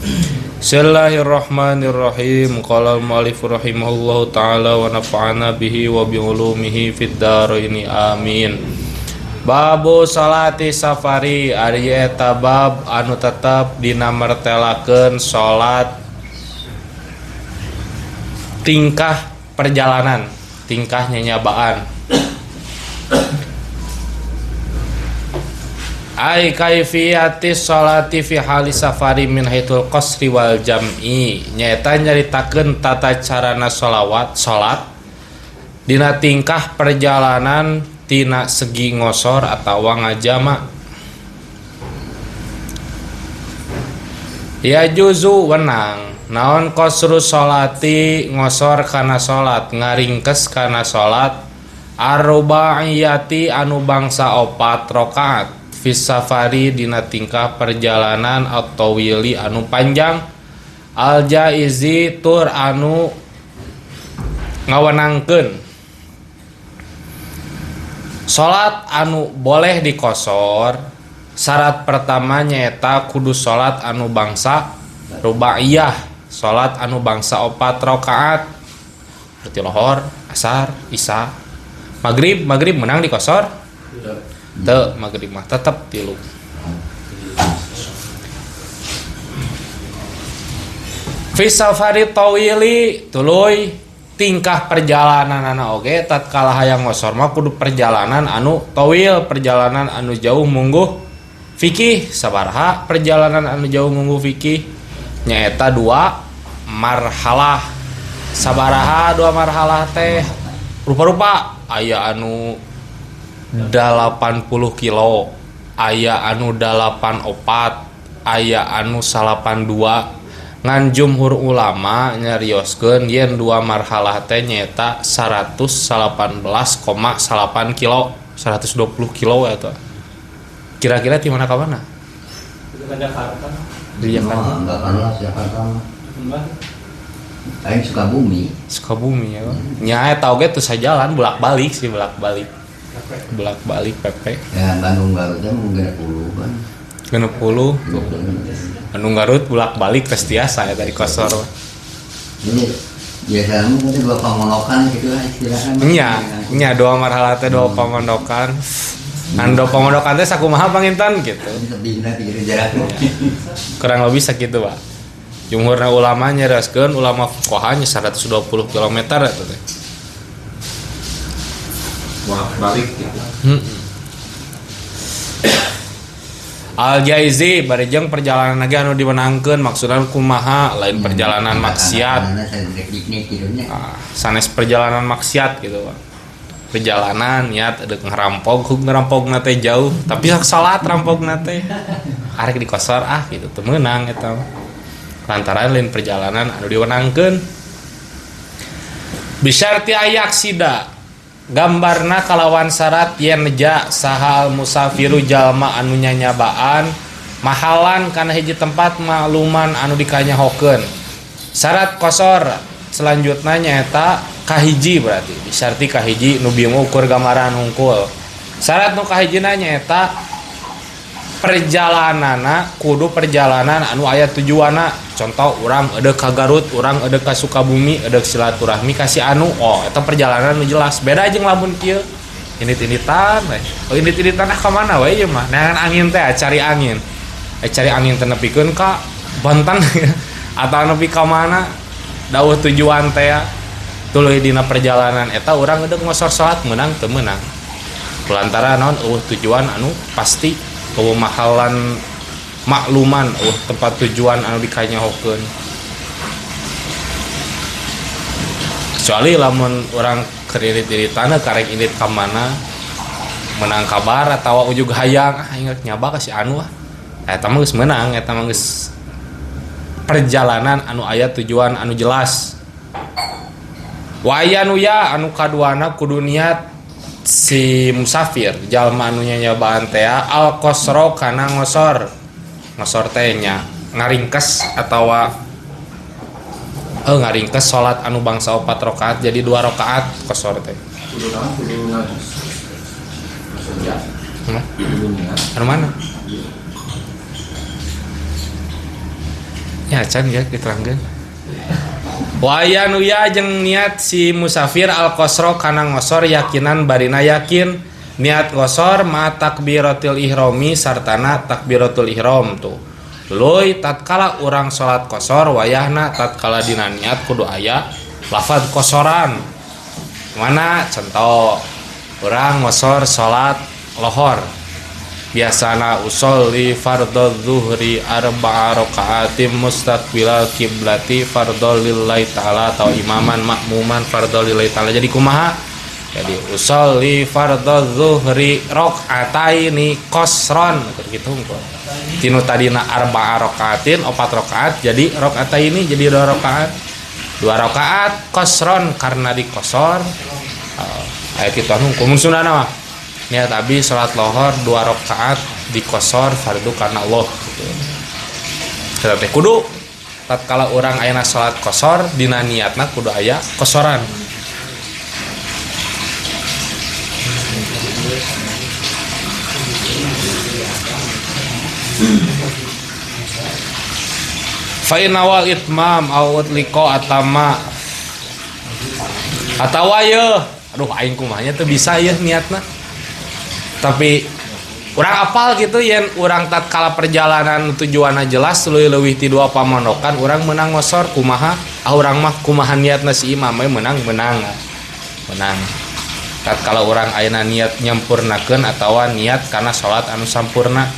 Bismillahirrahmanirrahim. Qala al-mu'allif rahimahullahu ta'ala wa nafa'ana bihi wa bi ulumihi fid dharaini amin. Babu salati safari ari eta bab anu tetep dina mertelakeun salat tingkah perjalanan, tingkah nyanyabaan. Ai kaifiyati sholati fi hali safari min haithul qasri wal jam'i, nyaeta nyaritakeun tata carana sholawat salat dina tingkah perjalanan tina segi ngosor atawa ngajama. Ya juzu wenang naon qasru sholati ngosor kana salat, ngaringkes kana salat arbaiyati anu bangsa 4 rakaat fis safari dina tingkah perjalanan atau wili anu panjang al jaizi tur anu ngawenangkeun. Salat anu boleh dikosor, syarat pertama nyaeta kudu salat anu bangsa rubaiyah, salat anu bangsa 4 rakaat. Berarti lohor, asar, isya, maghrib, maghrib menang dikosor? Teu, maghrib mah tetep 3. Fi safari tawili tuluy tingkah perjalanan anu oge tatkala hayang ngosor mah kudu perjalanan anu tawil, perjalanan anu jauh mungguh fikih. Sabaraha perjalanan anu jauh mungguh fikih? Nyaeta 2 marhalah. Sabaraha 2 marhalah teh rupa-rupa, aya anu 80 kilo, aya anu 84, aya anu 82. Ngan jumhur ulama nyarioskeun yen 2 marhalah teh nyaeta 118,8 kilo, 120 kilo eta. Kira-kira di mana ka mana? Di Jakarta. Di Jakarta. Enggak kan lah Jakarta. Aing Sukabumi. Sukabumi ya. Nya eta oge teu sajalan bolak-balik sih, bolak-balik. Bolak-balik PP. Ya Bandung Garut teh mun 60 kan. 60. Bandung Garut bolak-balik tes tiasa ya dari kosor. Jadi biasanya mah teh 2 pamondokan gitu lah istilahnya. Nya, nya 2 marhalah teh 2 pamondokan. Ngan 2 pamondokan teh sakumaha panginten gitu. Lebihna ti jarakna. Kurang lebih sakitu, Pak. Jumhurna ulama nyarioskeun ulama fuqaha nya 120 km eta teh. Bolak-balik gitu. Al jaizi bari jeung perjalanan lagi anu diwenangkeun, maksudna kumaha lain perjalanan maksiat. Sanes perjalanan maksiat gitu, Pak. Perjalanan niat deuk ngerampok, hug ngerampokna teh jauh, tapi sok salat rampokna teh. Arek dikosor ah gitu teu meunang eta. Lantaran lain perjalanan anu diwenangkeun. Bisyarti ayaksida gambarna kalawan syarat yen neja sahal musafiru jalma anu nyanyabaan mahalan kana hiji tempat makluman anu dikanyahokeun. Syarat kosor selanjutnya nyaeta kahiji, berarti bisyarti kahiji nu bieu ukur gambaran hungkul. Syarat nu kahijina nyaeta perjalananna kudu perjalanan anu aya tujuanna. Contoh urang eudeuh ka Garut, urang eudeuh ka Sukabumi, eudeuh silaturahmi ka si anu. Oh, eta perjalanan nu jelas. Beda jeung lamun kieu. Indit-inditan we. Oh, indit-inditan ah ka mana we ieu mah? Neangan angin teh, cari angin. Cari angin teh nepikeun ka Banten atau nepi ka mana? Dauh tujuan teh tuluy dina perjalanan eta urang eudeuh ngosor salat meunang teu meunang. Lantaran naon eueuh tujuan anu pasti, eueuh mahalan makluman, eueuh tempat tujuan anu dikanyahokeun. Kecuali lamun urang keur irit-iritan karek indit ka mana menang kabar atawa ujug hayang ah inget nyaba ka si anu ah. Eta mah geus meunang, eta mah geus perjalanan anu aya tujuan anu jelas. Waya nu ya anu kaduana kudu niat si musafir jalma anu nyanyabaan teh al qasra kana ngosor. Ngosor teh nya ngaringkes atawa ngaringkes salat anu bangsa 4 rakaat jadi 2 rakaat kosor teh. Kudu naon kudu ya. Anu mana? Ya can ya diterangkeun. Wayan uya jeung niat si musafir al qasra kana ngosor yakinan barina yakin niat ngosor ma takbiratul ihrami sartana takbiratul ihram tuh. Tuluy tatkala urang salat qasar wayahna tatkala dina niat kudu aya lafaz qosoran. Mana contoh urang ngosor salat lohor. Biasana usolli fardhu zuhri arba'a raka'atin mustaqbilal kiblati fardhu lillahi ta'ala atau imaman makmuman fardhu lillahi ta'ala. Jadi kumaha? Jadi usolli fardhu zuhri raka'ataini qasran gitu hungkul. Tinu tadina arba'a raka'atin 4 rakaat jadi raka'ataini jadi 2 rakaat. 2 rakaat qasran karena dikosor. Aya kitu hungkul mun sunana mah. Niat abi salat lohor 2 rakaat dikosor fardu karena Allah gitu. Eta teh kudu tatkala urang ayeuna salat kosor dina niatna kudu aya kosoran. Fa inna wal itmam au utliqa atama atawa yeuh aduh aing kumaha nya teu bisa yeuh niatna. Tapi urang apal gitu yen urang tatkala perjalanan tujuanna jelas leuwih ti dua pamondokan urang menang ngosor kumaha ah urang mah kumaha niatna si imam we menang menang menang. Tatkala urang ayeuna niat nyampurnakeun atawa niat kana salat anu sampurna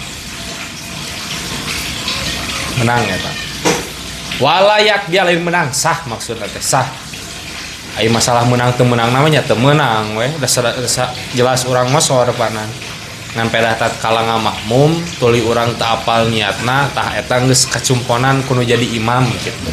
menang eta. Walayak dia lain menang sah maksudna teh sah. Ai masalah menang teu menang namanya teu menang we dasar jelas urang ngosor panan. Ngan pedah tatkala ngamakmum tuluy urang teu apal niatna tah eta geus kacumponan kudu jadi imam gitu.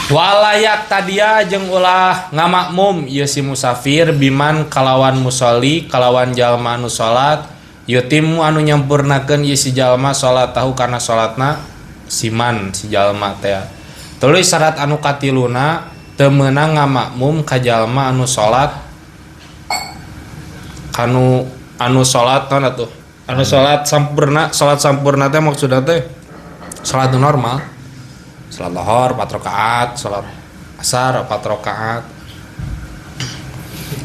Walayak tadia jeung ulah ngamakmum ieu si musafir biman kalawan musolli kalawan jalma anu salat yutimu anu nyampurnakeun ieu si jalma salat tahu kana salatna siman si jalma teh. Tuluy syarat anu katiluna teu meunang ngamakmum ka jalma anu salat kanu anu salat naon atuh anu salat sampurna teh maksudna teh salat normal salat lohor 4 rakaat salat asar 4 rakaat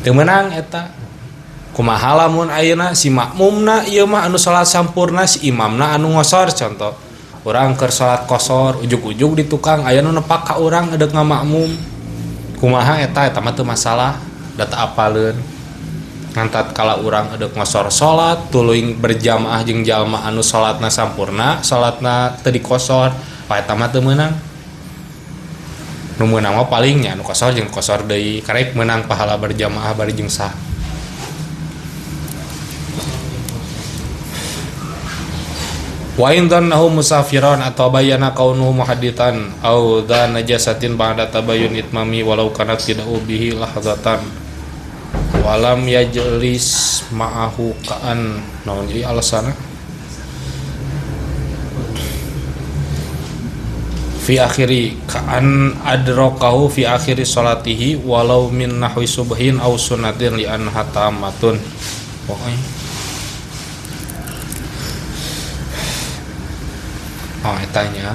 teu meunang eta kumaha lamun ayeuna si makmumna ieu mah anu salat sampurna si imamna anu ngosor contoh urang keur salat kosor ujug-ujug di tukang aya nu nepak ka urang edek ngamakmum kumaha eta eta mah teu masalah da teu apaleun ngan tatkala urang edek ngosor salat tuluy berjamaah jeung jalma anu salatna sampurna salatna teu dikosor pa eta mah teu meunang nu meunang mah paling nya anu kosor jeung kosor deui karek meunang pahala berjamaah bari jeung sah. Wa in dhannahu musafiran atau bayyana kaunuhu muhaddithan au dha najasatin ba'da tabayyun itmami walau kanat tidak bihi lahzatan walam yajlis ma'ahu ka'an naon jadi alasana fi akhiri ka'an adrakahu fi akhiri salatihi walau min nahwi subhin au sunnatin li anha tamatun. Pokoknya oh etanya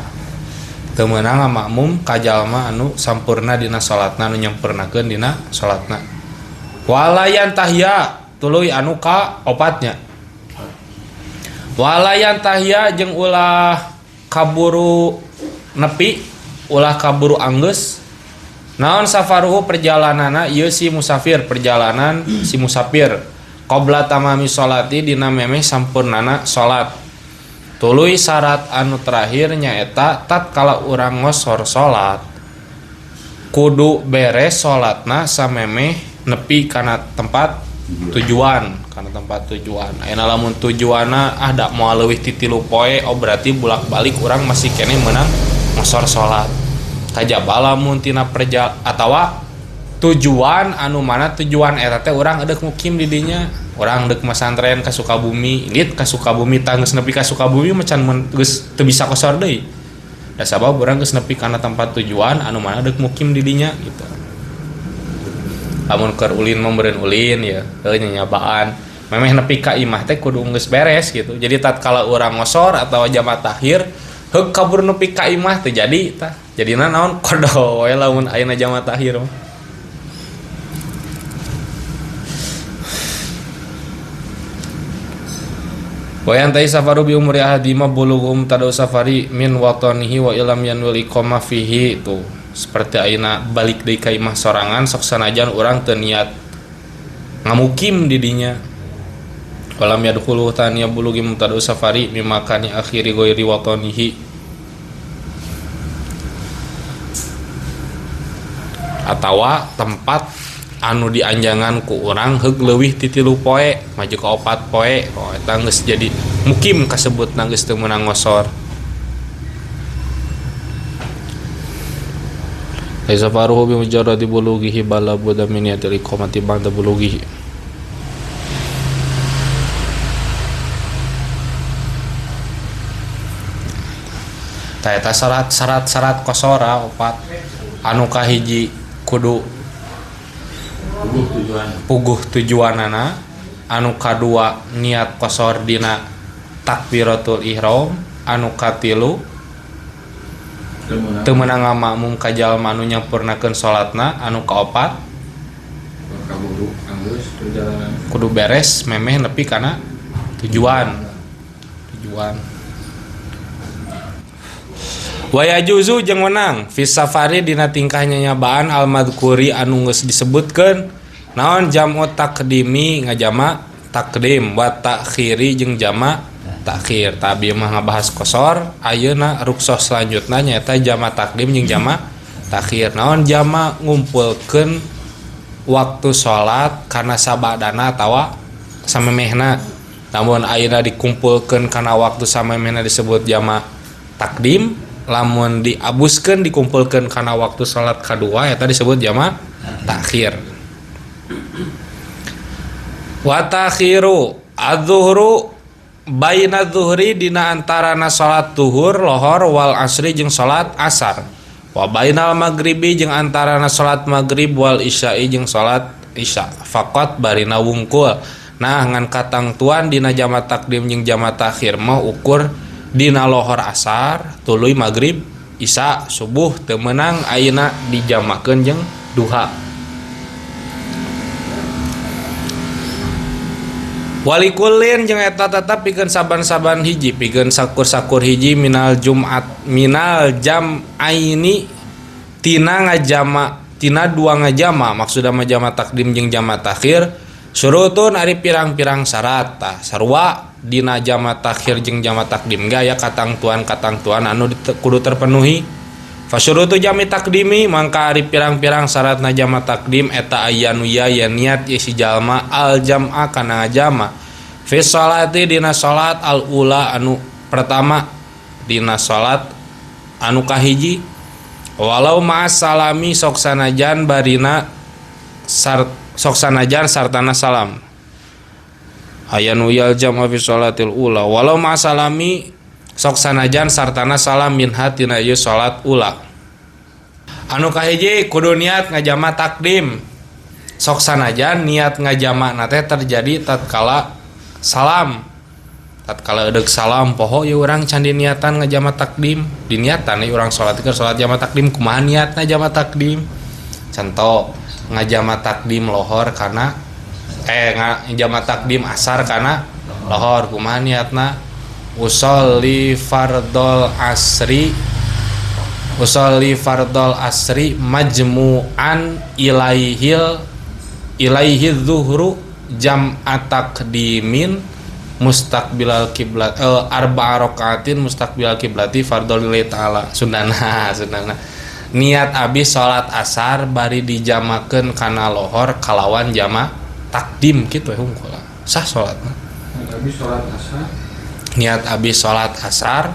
teu meunang makmum ka jalma anu sampurna dina salatna anu nyampurnakeun dina salatna. Walayan tahya tuluy anu ka opatnya. Walayan tahya jeung ulah kaburu nepi, ulah kaburu anggeus. Naon safaruhu perjalananna ieu si musafir, perjalanan si musafir. Qabla tamami sholati dina memeh sampurnana salat. Tuluy syarat anu terakhir nyaeta tatkala urang ngosor salat kudu beres salatna samemeh nepi kana tempat tujuan, kana tempat tujuan. Ayeuna lamun tujuanna ah da moal leuwih ti 3 poe, oh berarti bolak-balik urang masih keneh meunang ngosor salat. Kajaba lamun tina atawa tujuan anu mana tujuan eta teh urang edek mukim di dinya. Urang deuk masantren ka Sukabumi, indit ka Sukabumi tah geus nepi ka Sukabumi mah can geus teu bisa kosor deui. Da sabab urang geus nepi kana tempat tujuan anu mana deuk mukim di dinya gitu. Lamun keur ulin mah meureun ulin ya, heuh nyanyabaan. Memeh nepi ka imah teh kudu geus beres gitu. Jadi tatkala urang ngosor atawa jama takhir heuk kabur nepi ka imah teh jadi tah. Jadina naon kodo we lamun ayeuna jama takhir mah. Wa yantahi safaru bi umri ahadima bulughum tadu safari min watanihi wa ilam yanwil iqamah fihi tuh. Seperti ayeuna balik deui ka imah sorangan sok sanajan urang teu niat ngamukim di dinya. Walam yadkhulu taniya bulugi mutadu safari mimakani akhiri ghairi watanihi. Atawa tempat anu dianjangan ku urang heug leuwih ti 3 poe maju ka 4 poe oh eta geus jadi mukim kasebutna geus teu meunang ngosor. Safaruhu bi mujarradi bulughihi bala budda min niyatil iqamati ba'da bulughihi. Tah eta syarat-syarat kosora opat anu kahiji kudu puguh tujuanana, anu kadua niat kosor dina takbiratul ihram, anu katilu teu meunang ngamakmum ka jalma anu nyampurnakeun salatna, anu kaopat kudu beres memeh nepi kana tujuan. Tujuan. Wa yajuzu jeung wenang fi safari dina tingkah nyanyabaan al madhkuri anu geus disebutkeun naon jam'u taqdimi ngajama taqdim wa ta'khiri jeung jama takhir. Tabi mah ngabahas kosor ayeuna rukhsah selanjutna nyaeta jama taqdim jeung jama takhir. Naon jama ngumpulkeun waktu salat kana sabadana atawa samemehna. Namun ayeuna dikumpulkeun kana waktu samemehna disebut jama taqdim, lamun diabuskeun dikumpulkeun kana waktu salat kadua eta disebut jama takhir. Wa takhiru adz-dzuhru baina dzuhri dina antarana salat zuhur lohor wal asri jeung salat asar. Wa bainal maghribi jeung antarana salat maghrib wal isya'i jeung salat isya. Faqat barina wungkul. Nah ngan katangtuan dina jama takdim jeung jama takhir mah ukur dina lohor asar tuluy maghrib isya subuh teu meunang ayeuna dijamakeun jeung duha. Walikulin jeung eta tetep pikeun saban-saban hiji pikeun sakur-sakur hiji minal Jumat minal jam aini tina ngajama tina dua ngajama maksudna mah jama takdim jeung jama takhir surutun ari pirang-pirang syarat tah sarua dina jama takhir jeung jama takdim ge aya katangtuan-katangtuan anu kudu terpenuhi. Fasyurutu jami takdimi mangka ari pirang-pirang syaratna jama takdim eta aya nu ya niat ieu si jalma al jam'a kana jama fi sholati dina salat al ula anu pertama dina salat anu kahiji walau ma'as salami sok sanajan barina sok sanajan sartana salam aya nu yal jam'a fi sholatil ula walau ma'as salami sok sanajan sartana salam min hatina ieu salat ula. Anu kahiji kudu niat ngajama takdim. Sok sanajan niat ngajama na teh terjadi tatkala salam. Tatkala edeuk salam poho ieu urang can diniatan ngajama takdim. Diniatan ieu urang salat keur salat jama takdim kumaha niatna jama takdim? Contoh ngajama takdim lohor kana ngajama takdim asar kana lohor kumaha niatna? Usolli fardol asri majmu'an ilaihi zuhru jam'a taqdimin mustaqbilal kiblat arba'a rakaatin mustaqbilal kiblati fardol lillahi ta'ala. Sundana niat abis salat asar bari dijamakeun kana lohor kalawan jama takdim kitu we hungkul sah salatna. Abis salat asar niat abis salat asar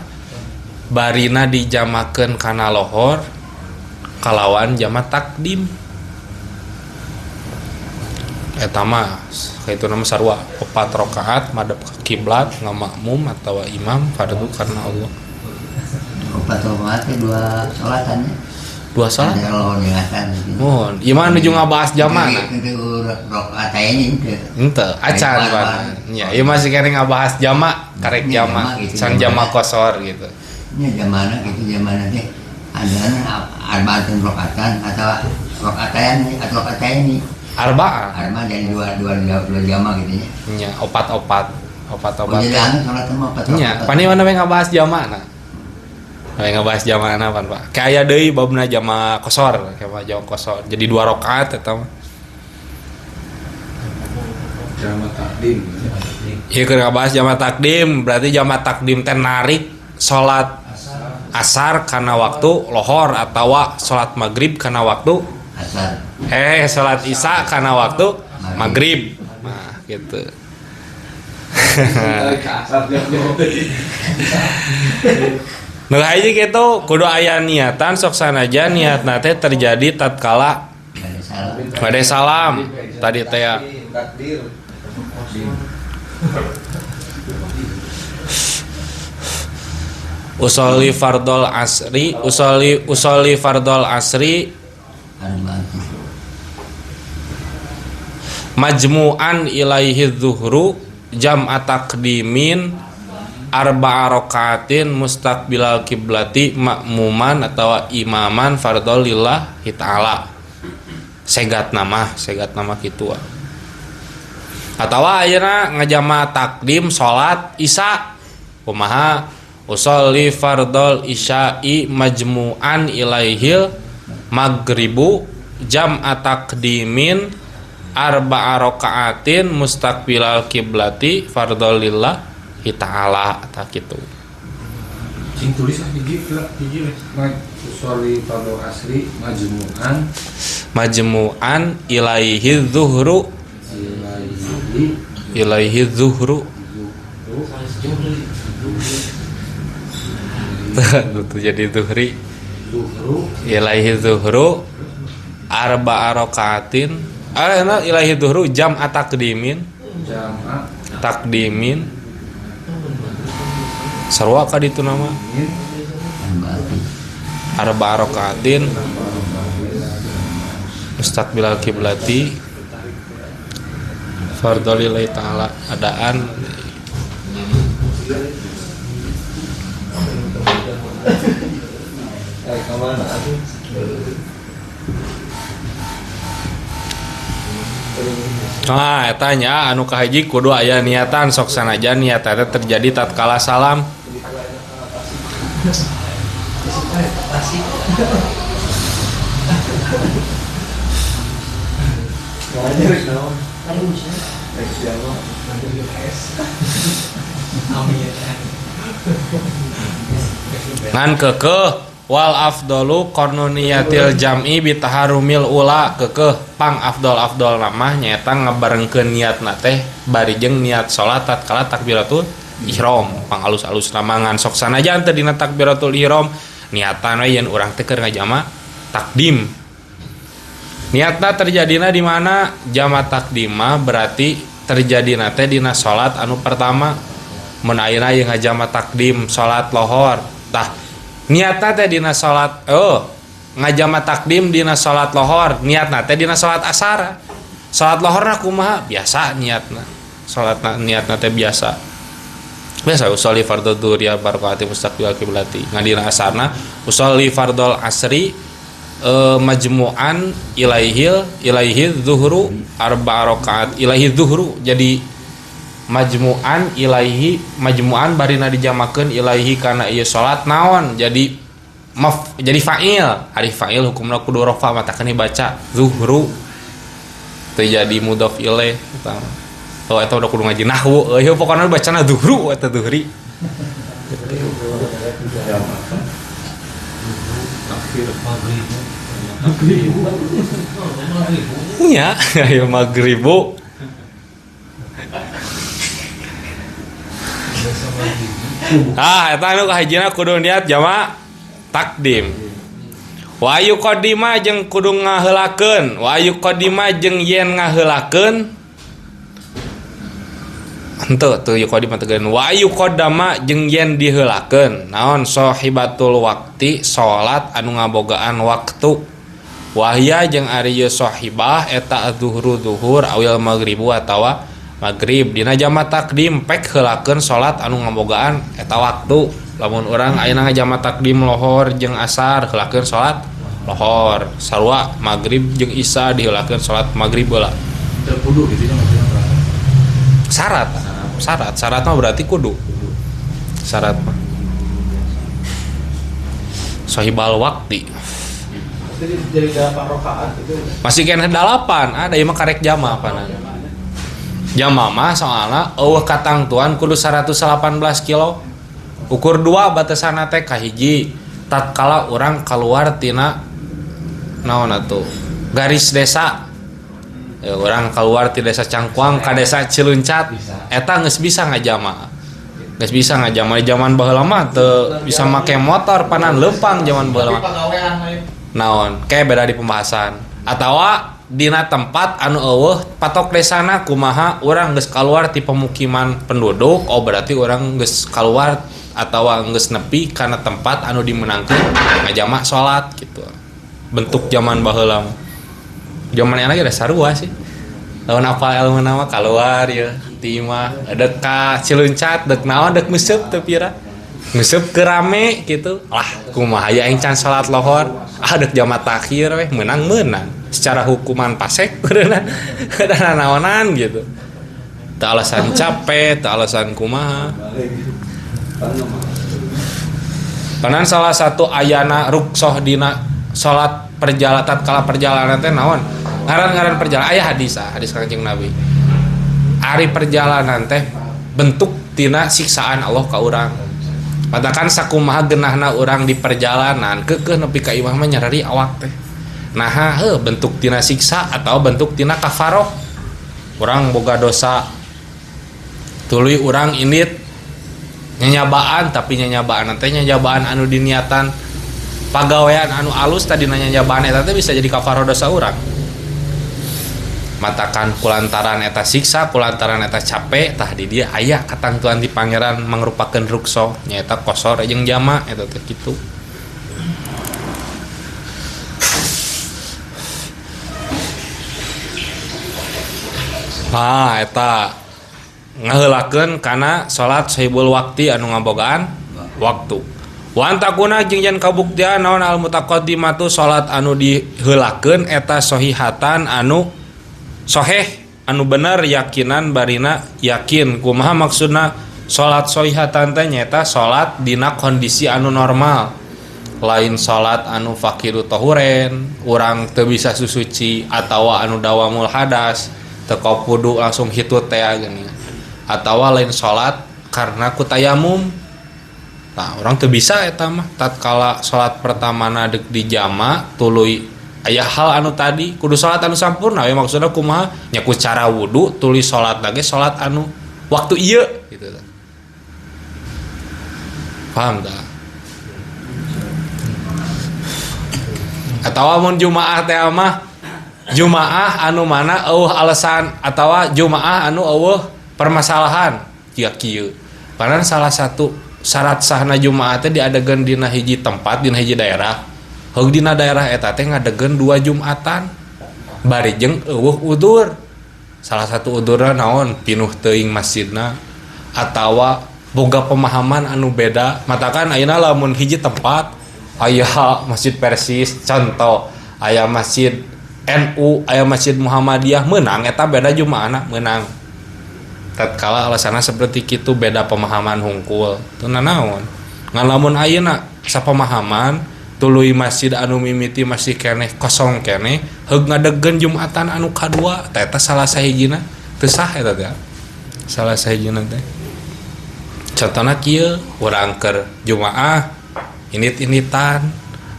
barina dijamakeun kana lohor kalawan jama takdim eta mah kitu nama sarua 4 rakaat madhep ka kiblat ngamakmum atawa imam fardu karena Allah. 4 rakaat teh 2 salatan. Dua salat. Ada lohor jeung asar gitu. Mohon, ieu mah nuju ngabahas jamana. Itu rakaat nya henteu. Henteu, acan pan. Nya, ieu masih kene ngabahas jama, karek jama, can jama kosor gitu. Nya jamana gitu jamana teh. Ada arbaatun rakaatan atau rakaatan atau rakaataini. Arba'ah. Arba'ah jadi dua jama gitu nya. Nya, opat-opat. Opat-opat. Oh, jadi anu salat mah opat. Nya, pani mana we ngabahas jamana. We ngabahas jamana pan, Pak. Kayak aya deui babna jama kosor, kayak jama kosor. Jadi dua rakaat eta mah. Jama takdim. Ieu keur ngabahas jama takdim, berarti jama takdim teh narik salat asar kana waktu lohor atawa salat maghrib kana waktu asar. Salat isya kana waktu maghrib. Nah, gitu. Nu hiji kitu kudu aya niatan sok sanajan niatna teh terjadi tatkala bade salam tadi teh ya. Usolli fardol asri, usolli fardol asri majmu'an ilaihi zuhru jam'a taqdimin arba'a rakaatin mustaqbilal kiblati makmuman atau imaman fardol lillahi ta'ala. Segat nama kitu. Atawa ayeuna ngajama takdim salat isya kumaha? Usolli fardol isya'i majmu'an ilaihil maghribu jam'a taqdimin arba'a rakaatin mustaqbilal kiblati fardol lillahi ta'ala tah kitu. Cing tulis ah hiji hiji usolli fardol asri majmu'an ilaihi zuhru ilaihi zuhru itu jadi zuhri ilaihi zuhru arba'a rakaatin ilaihi zuhru jam'a taqdimin takdimin sarua ka ditu nama arba'a rakaatin mustaqbilal kiblati fardhu lillahi ta'ala adaan. Nah, eta nya anu kahiji kudu aya niatan sok sanajan niat eta terjadi tatkala salam. Ngan kekeh wal afdalu qarnuniyatil jam'i bitaharumil ula kekeh pang afdol-afdol namah nyaeta ngabarengkeun niatna teh bari jeung niat salat tatkala takbiratul ihram pang alus-alus nama ngan sok sanajan teu dina takbiratul ihram niatan we yen urang teh keur ngajama takdim. Niatna terjadina di mana? Jama takdim mah berarti terjadina teh dina salat anu pertama. Mun ayeuna ieu ngajama takdim salat lohor tah niatna teh dina salat ngajama takdim dina salat lohor niatna teh dina salat asar. Salat lohorna kumaha? Biasa niatna. Salatna niatna teh biasa. Biasa usolli fardhu dhuhri barakaati mustaqbil kiblati. Ngadina asarna usolli fardhol asri majmu'an ilaihi dhuhru arba'a rakaat ilaihi dhuhru jadi majmu'an ilaihi majmu'an barina dijamakeun ilaihi kana ieu salat naon jadi jadi fa'il ari fa'il hukumna kudu rafa matakeun dibaca zuhru teu jadi mudhof ilaih eta oh eta udah kudu ngaji nahwu euy pokona bacana zuhru eta zuhri nya ayo maghribu. Ah eta anu kahijina kudu niat jama takdim. Wa yuqaddima jeung kudu ngaheulakeun, wa yuqaddima jeung yen ngaheulakeun Henteu teu yuqaddima teu wa yuqaddama jeung yen diheulakeun naon sahibatul waqti salat anu ngabogaan waktu wahya jeung ari ieu sahibah eta zuhru zuhur awil maghribu atawa maghrib dina jama takdim pek heulakeun salat anu ngabogaan eta waktu lamun urang ayeuna ngajama takdim lohor jeung asar heulakeun salat lohor sarua maghrib jeung isya diheulakeun salat maghrib heula teu kudu kitu nya maksudna syarat syarat syarat mah berarti kudu syarat mah sahibal waqti jadi 8 rakaat itu masih kena 8 ada ieu mah karek jama apanan jama mah soalna eueuh katangtuan kudu 118 kilo ukur 2 batasanna teh kahiji tatkala urang keluar tina naon atuh garis desa ya, orang keluar ti desa Cangkuang ka desa Ciluncat eta geus bisa ngajama geus bisa ngajama zaman baheula mah teu bisa make motor panan leumpang zaman baheula mah naon kayak beda di pembahasan atawa dina tempat anu eueuh patok desana kumaha urang geus keluar ti pemukiman penduduk oh berarti urang geus keluar atawa geus nepi kana tempat anu dimenangkeun ngajama salat gitu bentuk zaman baheula mah zaman yang lagi ada sarua sih lawan apal ilmu nama keluar ya ti imah dek ka Ciluncat dek naon dek nguseup teu pira nguseup ke rame gitu lah kumaha aya aing can salat lohor ah dek jama takhir weh menang-menang secara hukuman pasek beureunan da naonan gitu teu alasan capek teu alasan kumaha panan salah satu ayana ruksoh dina salat perjalanan tatkala perjalanan teh naon ngaran-ngaran perjalanan aya hadis hadis Kangjeng Nabi ari perjalanan teh bentuk tina siksaan Allah ka urang patakan sakumaha geunahna urang di perjalanan keukeuh nepi ka imah mah nyarari awak teh naha heuh bentuk tina siksa atau bentuk tina kafaroh urang boga dosa tuluy urang indit nyanyabaan tapi nyanyabaan teh nyanyabaan anu diniatan pagawean anu alus tadi nanya nyabaan eta teh bisa jadi kafaroh dosa urang matakan kulantaran eta siksa kulantaran eta capek tah di dia aya katangtuan ti pangeran mangrupakeun rukso nyaeta kosor jeung jama eta teh kitu nah eta ngaheulakeun kana salat sahibul waqti anu ngabogaan waktu wan takuna jeung yen kabuktian naon al mutaqaddimatu salat anu diheulakeun eta sahihatan anu sahih anu bener yakinan barina yakin kumaha maksudna salat sahihatan teh nyaeta salat dina kondisi anu normal lain salat anu faqiru tahuren urang teu bisa susuci atawa anu dawamul hadas teu kudu langsung hitut teh geuning atawa lain salat karena ku tayamum. Nah, orang teu bisa eta mah tatkala salat pertamana deuk dijama tuluy aya hal anu tadi kudu salat anu sampurna we maksudna kumaha nya ku cara wudu tuluy salat lagi salat anu waktu ieu gitu tah. Paham tah? Atawa mun jumaah teh mah jumaah anu mana eueuh alasan atawa jumaah anu eueuh permasalahan kieu kieu. Padahal salah satu syarat sahna jumaah teh diadegeun dina hiji tempat dina hiji daerah. Heug dina daerah eta teh ngadegeun 2 jumatan. Bari jeung eueuh udur. Salah satu udurna naon pinuh teuing masjidna atawa boga pemahaman anu beda. Matakan ayeuna lamun hiji tempat aya masjid Persis contoh, aya masjid NU, aya masjid Muhammadiyah meunang eta beda jumaahna meunang. Tatkala alasanna seperti kitu beda pemahaman hungkul teu nanaon ngan lamun ayeuna sapemahaman tuluy masjid anu mimiti masih keneh kosong keneh heug ngadegeun jumatan anu kadua teh eta salah sahijina teu sah eta teh salah sahijina teh contohna kieu urang keur jumaah init-initan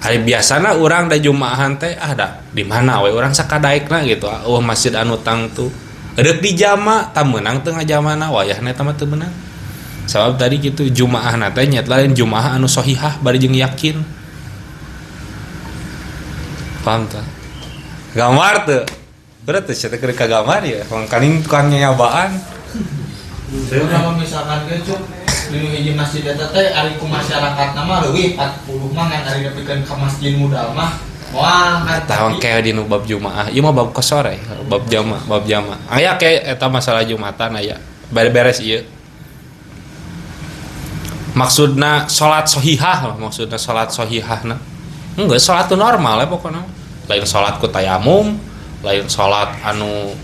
ari biasana urang da jumaahan teh ah da di mana we urang sakadaekna gitu eueuh masjid anu tangtu deuk dijama tah meunang teu ngajamana wayahna eta mah teu meunang sabab tadi kitu jumaahna teh nya lain jumaah anu sahihah bari jeung yakin paham tah gambar teu berat teh sia teh keur kagambar ya mangkaning tukang nyabaan Kalau misalkan gitu di hiji masjid eta teh ari ku masyarakatna mah leuwih 40 mah ngan ari nepikeun ka masjid mudal mah moal Eta kayak di nu bab Jumaah. Ieu mah bab kosor ya, bab jama, bab jama. Aya ke eta masalah Jumatan aya. Beres ieu. Maksudna salat sohihah, maksudna salat sohihahna. Enggak, salat normal ya pokoknya. Lain salat ku tayamum, lain salat anu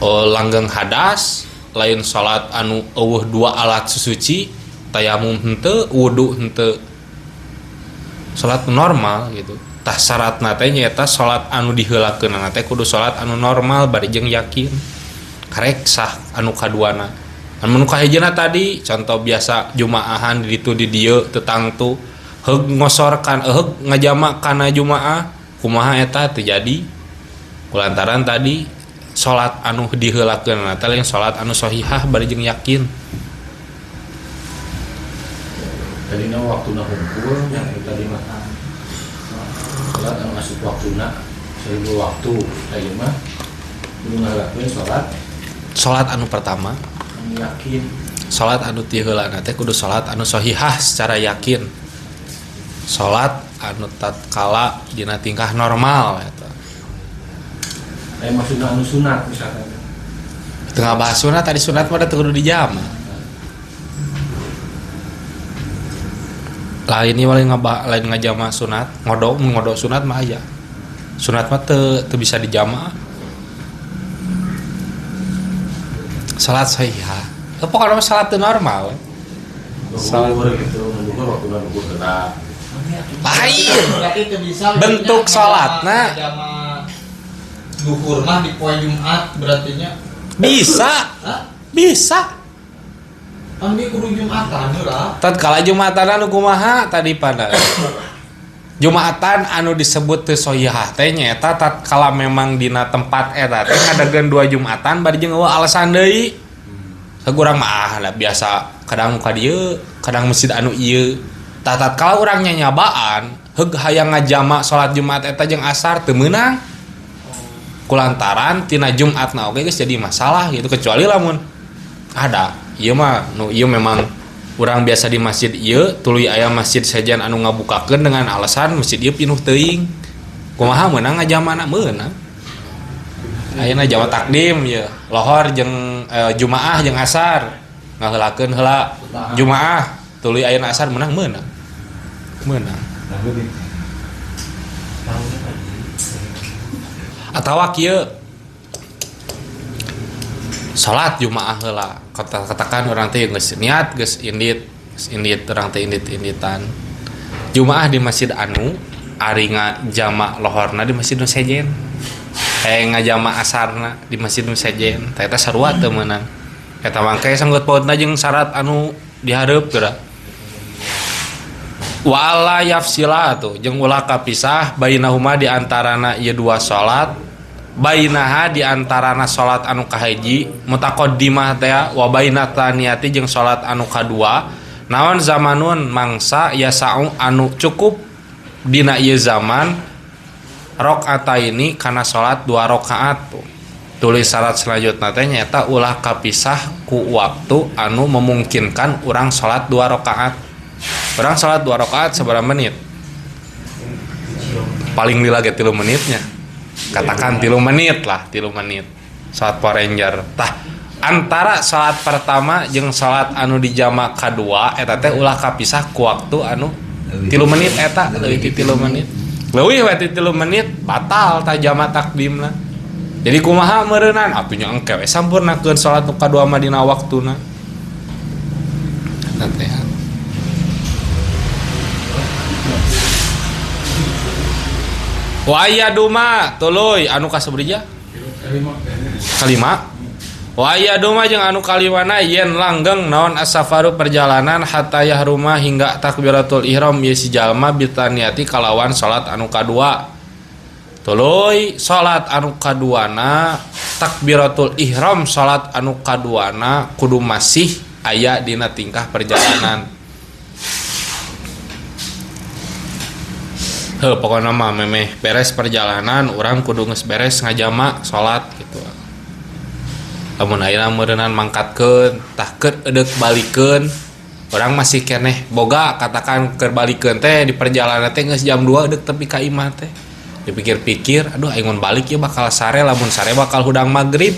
langgeng hadas, lain salat anu eueuh dua alat susuci, tayamum henteu, wudu henteu. Salat normal gitu. Tah syaratna teh nyaeta salat anu diheulakeunana teh kudu salat anu normal bari jeung yakin. Karek sah anu kaduana. Anu kahijina tadi contoh biasa jumaahan di ditu di dieu teu tangtu heug ngosorkan heug ngajama kana jumaah kumaha eta teu jadi. Kulantaran tadi salat anu diheulakeunana teh lain salat anu sahihah bari jeung yakin. Tadina waktuna hungkul yang tadi mah salat anu asup waktuna 1000 waktu tadi mah kudu ngalakuin salat salat anu pertama anu yakin. Salat anu ti heulana teh kudu salat anu sahihah secara yakin. Salat anu tatkala dina tingkah normal eta. Maksudna anu sunat misalkan. Teu ngabahas sunat tadi sunat mah teu kudu dijama. Lain ini paling lain ngajama sunat, ngodok sunat mah aya. Sunat mah teu bisa dijama. Salat sahihah. Pokoknya mah salat teu normal. Salat gitu, mundur waktuna duhur gerak. Lain. Bentuk salatna duhur mah di poe Jumat berarti nya. Bisa. Hah? Bisa. Ambil kudu Jumatan heula. Tatkala Jumatan anu kumaha tadi pada. Jumatan anu disebut teu sahihah teh nyaeta tatkala memang dina tempat eta teh ngadageun dua Jumatan bari jeung eueuh alasan deui. Urang mah lah biasa kadang ka dieu, kadang masjid anu ieu. Tah tatkala urang nyanyabaan heug hayang ngajama salat Jumat eta jeung asar teu meunang. Kulantaran tina Jumatna oge geus jadi masalah gitu kecuali lamun ada ieu mah nu ieu memang urang biasa di masjid ieu tuluy aya masjid sejen anu ngabukakeun dengan alasan masjid ieu pinuh teuing. Kumaha meunang ngajamana meunang. Ayeuna jama takdim ieu lohor jeung Jumaah jeung asar ngaheulakeun heula Jumaah tuluy ayeuna asar meunang meunang. Meunang. Atawa kieu salat Jumaah heula katakan orang teh geus niat geus indit orang teh indit-inditan Jumaah di masjid anu ari ngajama lohorna di masjid nu sejen ngajama asarna di masjid nu sejen teh eta sarua teu meunang eta mangke sanggut pautna jeung syarat anu dihareup geura wa alla yafsila tuh jeung ulah kapisah bainahuma di antarana ieu dua salat bainaha di antarana salat anu kahiji mutaqaddimah teh wa baina tsaniyati jeung salat anu kadua naon zamanun mangsa yasau anu cukup dina ieu zaman rakaataini kana salat dua rakaat tuh. Tulis syarat selanjutna teh nyaeta ulah kapisah ku waktu anu memungkinkan urang salat dua rakaat. Urang salat dua rakaat sabaraha menit? Paling lila ge 3 menitnya. Katakan 3 menit lah, 3 menit. Salat Power Ranger. Tah, antara salat pertama jeung salat anu dijama kadua eta teh ulah kapisah ku waktu anu 3 menit eta leuwih ti 3 menit. Leuwih we ti 3 menit batal tah jama takdimna. Jadi kumaha meureunan atuh nya engke we sampurnakeun salat nu kadua mah dina waktuna. Eta teh. Wa ayyaduma tuluy anu kasabrija? Kalima. Wa ayyaduma jeung anu kalimana yen langgeng naon as-safaru perjalanan hatta yahruma hingga takbiratul ihram ye si jalma bitaniati kalawan salat anu kadua. Tuluy salat anu kaduana takbiratul ihram salat anu kaduana kudu masih aya dina tingkah perjalanan. Heuh pokona mah memeh beres perjalanan urang kudu geus beres ngajama salat gitu. Lamun ayeuna meureunnan mangkatkeun tah keur edeuk balikeun urang masih keneh boga katakan keur balikeun teh di perjalanan teh geus jam 2 edeuk tepi ka imah teh. Dipikir-pikir aduh aing mun balik ieu bakal sare lamun sare bakal hudang magrib.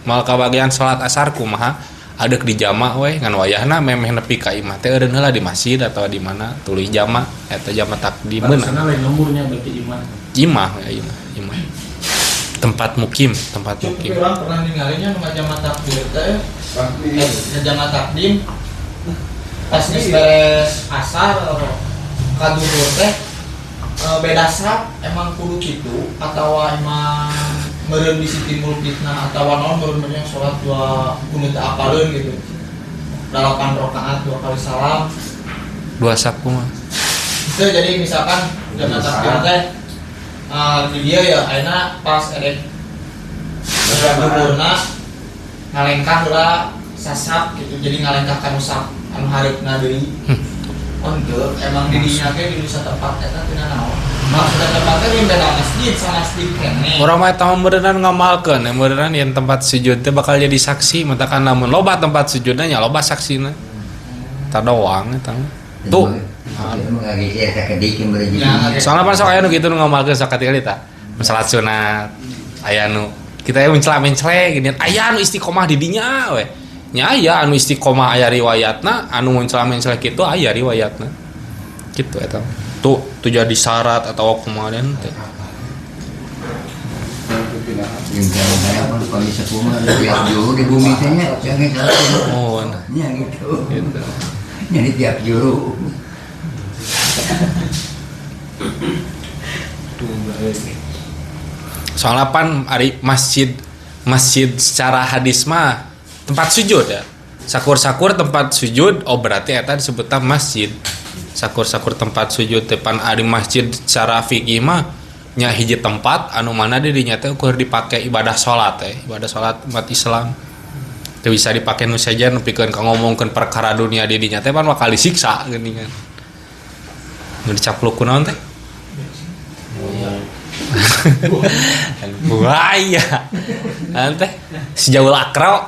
Moal kabagian salat asar kumaha adeuk di jama we ngan wayahna memeh nepi ka imah teh eureun heula di masjid atawa di mana tuluy jama eta jama takdim meunang. Sana lain lemburnya berarti imah. Imah we ayeuna imah. Tempat mukim, tempat mukim. Urang pernah ningalinya nu ngajama takbir teh. Ngajama takdim pas geus beres asar ka duhur teh beda sap emang kudu kitu atawa emang meureun bisi timbul fitnah atawa naon meureun meureun salat dua kudu teu apaleun gitu. 8 rakaat 2 kali salam. 2 sap kumaha? Itu jadi misalkan jamaah takbir teh di dieu ya ayeuna pas erek duhurna ngalengkah heula sasap gitu jadi ngalengkah ka nu sap anu hareupna deui. Oh henteu emang di dinya ge di nusa tempat eta tina naon? Maksudna tempatnya di beda masjid sama masjid keneh. Urang mah eta mah meureunnan ngamalkeun, meureunnan yen tempat sujud teh bakal jadi saksi, matakan lamun loba tempat sujudna nya loba saksina. Eta doang eta mah. Tuh. Soalna pan sok aya nu kitu nu ngamalkeun sok katingali tah. Salat sunat aya nu kita aya mencela-mencele gini, aya nu istiqomah di dinya we. Nya aya anu istiqomah aya riwayatna, anu mencela-mencela kitu aya riwayatna. Kitu eta. Tuh, tuh jadi syarat atau kumaha teh. Tiap juru di bumi teh nya, jangan salah. Oh, nya gitu. Gitu. Nya di tiap juru. Soalnya pan ari masjid secara hadis mah tempat sujud ya. Sakur-sakur tempat sujud, oh berarti eta disebutna masjid. Sakur-sakur tempat sujud teh pan ari masjid secara fikih mah nya hiji tempat anu mana di dinya teh ukur dipake ibadah salat teh, ibadah salat umat Islam. Teu bisa dipake nu sejen nepikeun ka ngomongkeun perkara dunia di dinya teh pan bakal disiksa geuningan. Nu dicapluk ku naon teh? Buaya. Teh sejauh akro.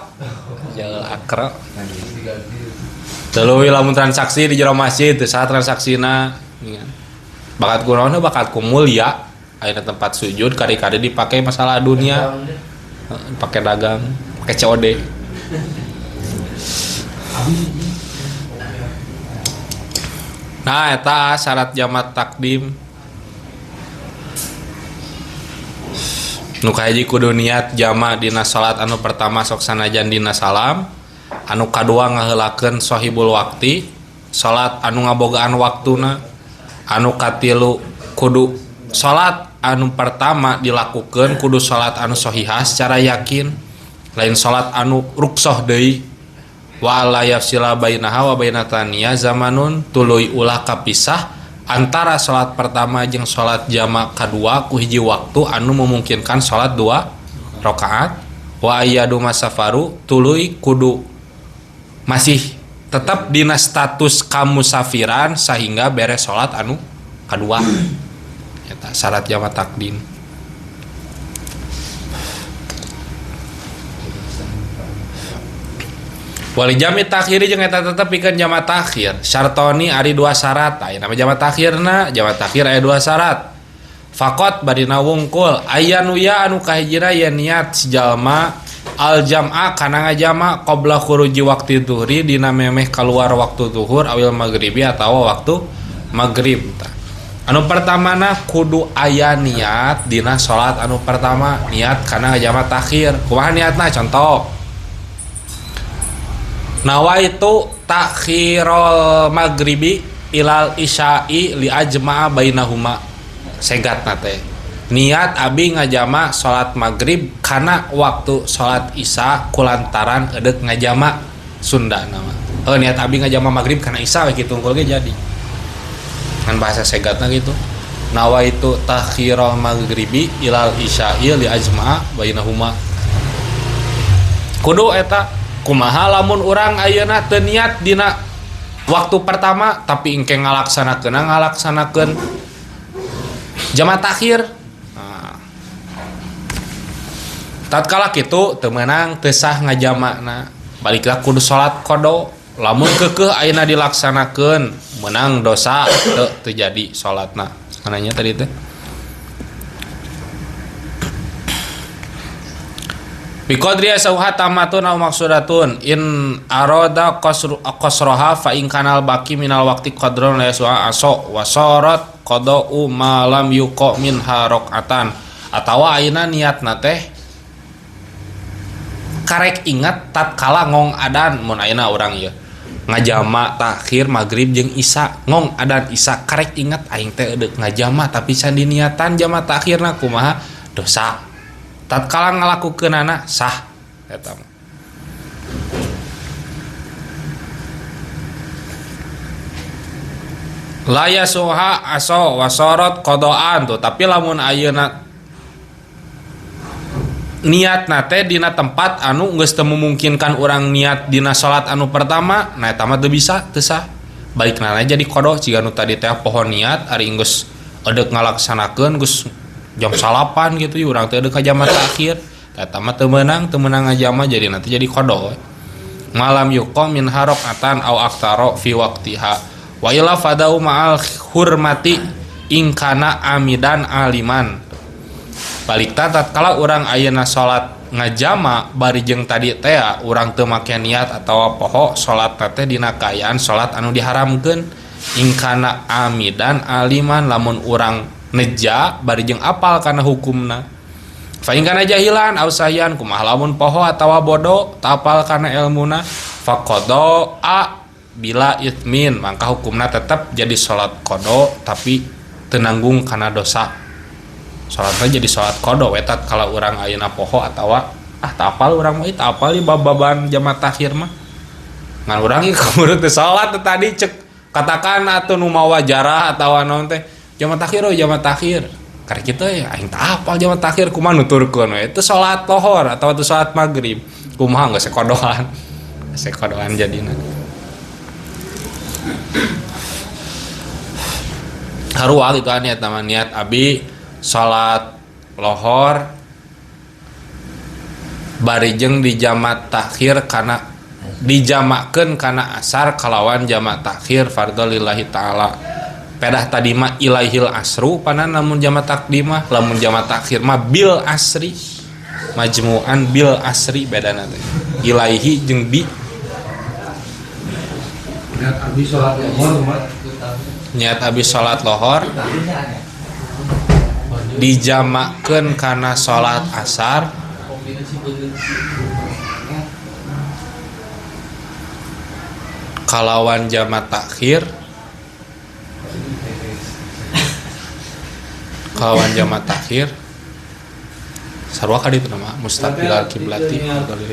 Sejauh akro. Tuluy lamun transaksi di jero masjid teu saha transaksina. Bakat ku naon bakat ku mulia. Ayeuna tempat sujud kari-kari dipake masalah dunia. Pake dagang, pake COD. Nah, eta syarat jamat takdim. Nu kahiji kudu niat jama dina salat anu pertama sok sanajan dina salam, anu kadua ngaheulakeun sahibul waqti, salat anu ngabogaan waktuna, anu katilu kudu salat anu pertama dilakukeun kudu salat anu sahihah secara yakin, lain salat anu ruksoh deui. Wa la yafsila bainaha wa bainataniya zamanun tuluy ulah kapisah antara salat pertama jeung salat jama kadua ku hiji waktu anu memungkinkan salat 2 rakaat. Wa ayyadu masafaru tuluy kudu masih tetap dina status kamusafiran sehingga beres salat anu kadua. Eta syarat jama takdim. Wali jami takhiri jeung eta tetep pikeun jama takhir. Syartoni ari 2 syarat. Aya nama jama takhirna, jama takhir aya 2 syarat. Faqat badina wungkul aya nu ya anu kahijina yen niat si jalma al jam'a kana ngajama qabla khuruji waqti zuhri dina memeh kaluar waktu zuhur awil maghribi atawa waktu maghrib. Anu pertamana kudu aya niat dina salat anu pertama niat kana ngajama takhir. Kumaha niatna? Contoh nawaitu takhirul maghribi ilal isya'i li ajma'a bainahuma. Segatna teh niat abi ngajama salat maghrib kana waktu salat isya kulantaran edek ngajama Sunda nama. Oh niat abi ngajama maghrib kana isya we kitu unggul ge jadi. Kan bahasa segatna gitu. Nawaitu takhirul maghribi ilal isya'i li ajma'a bainahuma. Kudu eta kumaha lamun urang ayeuna teu niat dina waktu pertama tapi engke ngalaksanakeun jama takhir. Nah. Tatkala kitu teu meunang teu sah ngajamakna. Baliklah kudu salat qada. Lamun keukeuh ayeuna dilaksanakeun meunang dosa teu terjadi salatna. Mananya tadi teh. Biqadri sauha tamatun aw maksudatun in arada qasraha fa in kanal baqi minal waqti qadron la yaswa aso wa sarat qada'u ma lam yuqa minha raqatan. Atawa ayeuna niatna teh karek ingat tatkala ngong adan mun ayeuna urang ieu ngajama takhir maghrib jeung isya ngong adan isya karek ingat aing teh deuk ngajama tapi can diniatan jama takhirna kumaha dosa. Tatkala ngalakukeunana sah eta mah. La yasuha aso wasorot qadaan tuh tapi lamun ayeuna niatna teh dina tempat anu geus teu memungkinkan urang niat dina salat anu pertama nah eta mah teu bisa teu sah balikna jadi qada jiga nu tadi teh poho niat ari geus edeuk ngalaksanakeun geus jam 9 gitu urang teh deuk ka jam takhir eta mah teu meunang ngajama jadi nanti jadi qada malam yuqam min haraqatan au aktaro fi waqtiha wa ila fadau ma'al hurmati in kana amidan aliman. Balik tatkala urang ayeuna salat ngajama bari jeung tadi teh urang teu make niat atawa poho salat teh dina kaayaan salat anu diharamkeun in kana amidan aliman lamun urang neja bari jeung apal kana hukumna. Fa in kana jahilan aw sahian kumaha lamun poho atawa bodo teu apal kana elmuna faqada a bila itsmin mangka hukumna tetep jadi salat qada tapi teu nanggung kana dosa. Salatna jadi salat qada we tatkala urang ayeuna poho atawa ah teu apal urang mah teu apal ieu bab-baban jama takhir mah. Ngan urang ieu kaburu teu salat tadi cek katakan atuh nu mawa jarah atawa naon teh jama takhir oh jama takhir karek kitu ya aing teu apal jama takhir kumaha nuturkeun we teu salat lohor atawa teu salat magrib kumaha geus sekodohan sekodohan jadina. Harual itu niat nama niat abi salat lohor bari jeung dijama takhir kana dijamakeun kana asar kalawan jama takhir fardhu lillahi taala. Pedah tadi mah ilaihil asru panan lamun jama takdimah lamun jama takhir mah bil asri majmu'an bil asri bedana teh ilaihi jeung bi. Niat abi salat lohor mah niat abi salat lohor dijamakeun kana salat asar kalawan jama takhir kawan jama takhir sarua ka ditu nama mustaqbilal kiblati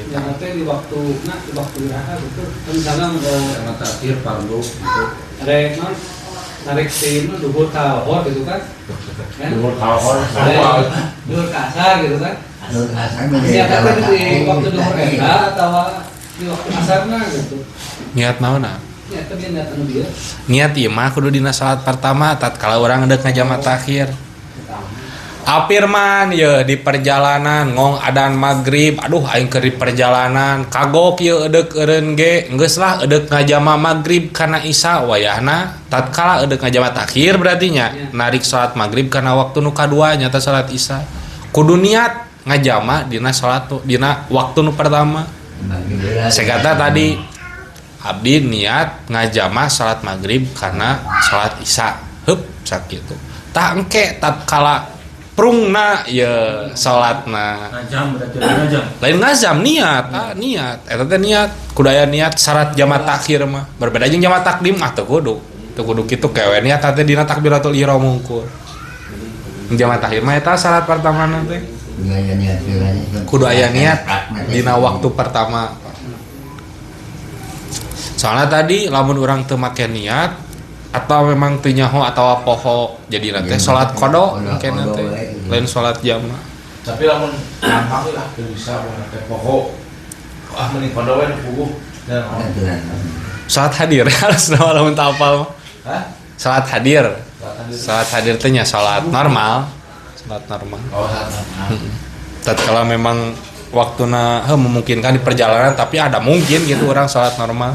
jama teh di waktu nah di waktu iraha gitu kan misalnya jama takhir fardu gitu rek non narik si nu duhur ka lohor gitu kan duhur ka lohor duhur ka asar gitu kan duhur ka asar di waktu duhur eta atawa di waktu asarna gitu niat naonna niat teh niat anu bieu niat ieu mah kudu dina salat pertama tatkala urang deuk ngajama takhir. Apirman ye di perjalanan ngong adan maghrib aduh aing keur di perjalanan kagok ye edeuk eureun ge geus lah edeuk ngajama maghrib kana isya wayahna tatkala edeuk ngajama takhir berarti nya narik salat maghrib kana waktu nu kadua nyata salat isya kudu niat ngajama dina salat dina waktu nu pertama. Segata tadi abdi niat ngajama salat maghrib kana salat isya heup sakitu tah engke tatkala prungna ye salatna ngajam berarti ngajam lain ngajam niat ah niat eta teh niat kudu aya niat syarat jama takhir mah berbeda jeung jama takdim ah teu kudu kitu kewe niat teh dina takbiratul ihram mungkur jama takhir mah eta syarat pertamana teh kudu aya niat dina waktu pertama. Soalnya tadi lamun urang teu make niat atau memang teu nyaho atawa poho jadi nanti salat qada mungkin nanti lain salat jama. Tapi lamun gampang lah teu bisa mun teh poho ah mending qada we puguh dan salat hadir harus lamun teu apal mah. Hah? Salat hadir. Salat hadir teh nya salat normal. Salat normal. Oh, salat normal. Tatkala memang waktuna memungkinkan di perjalanan tapi ada mungkin gitu orang sholat normal.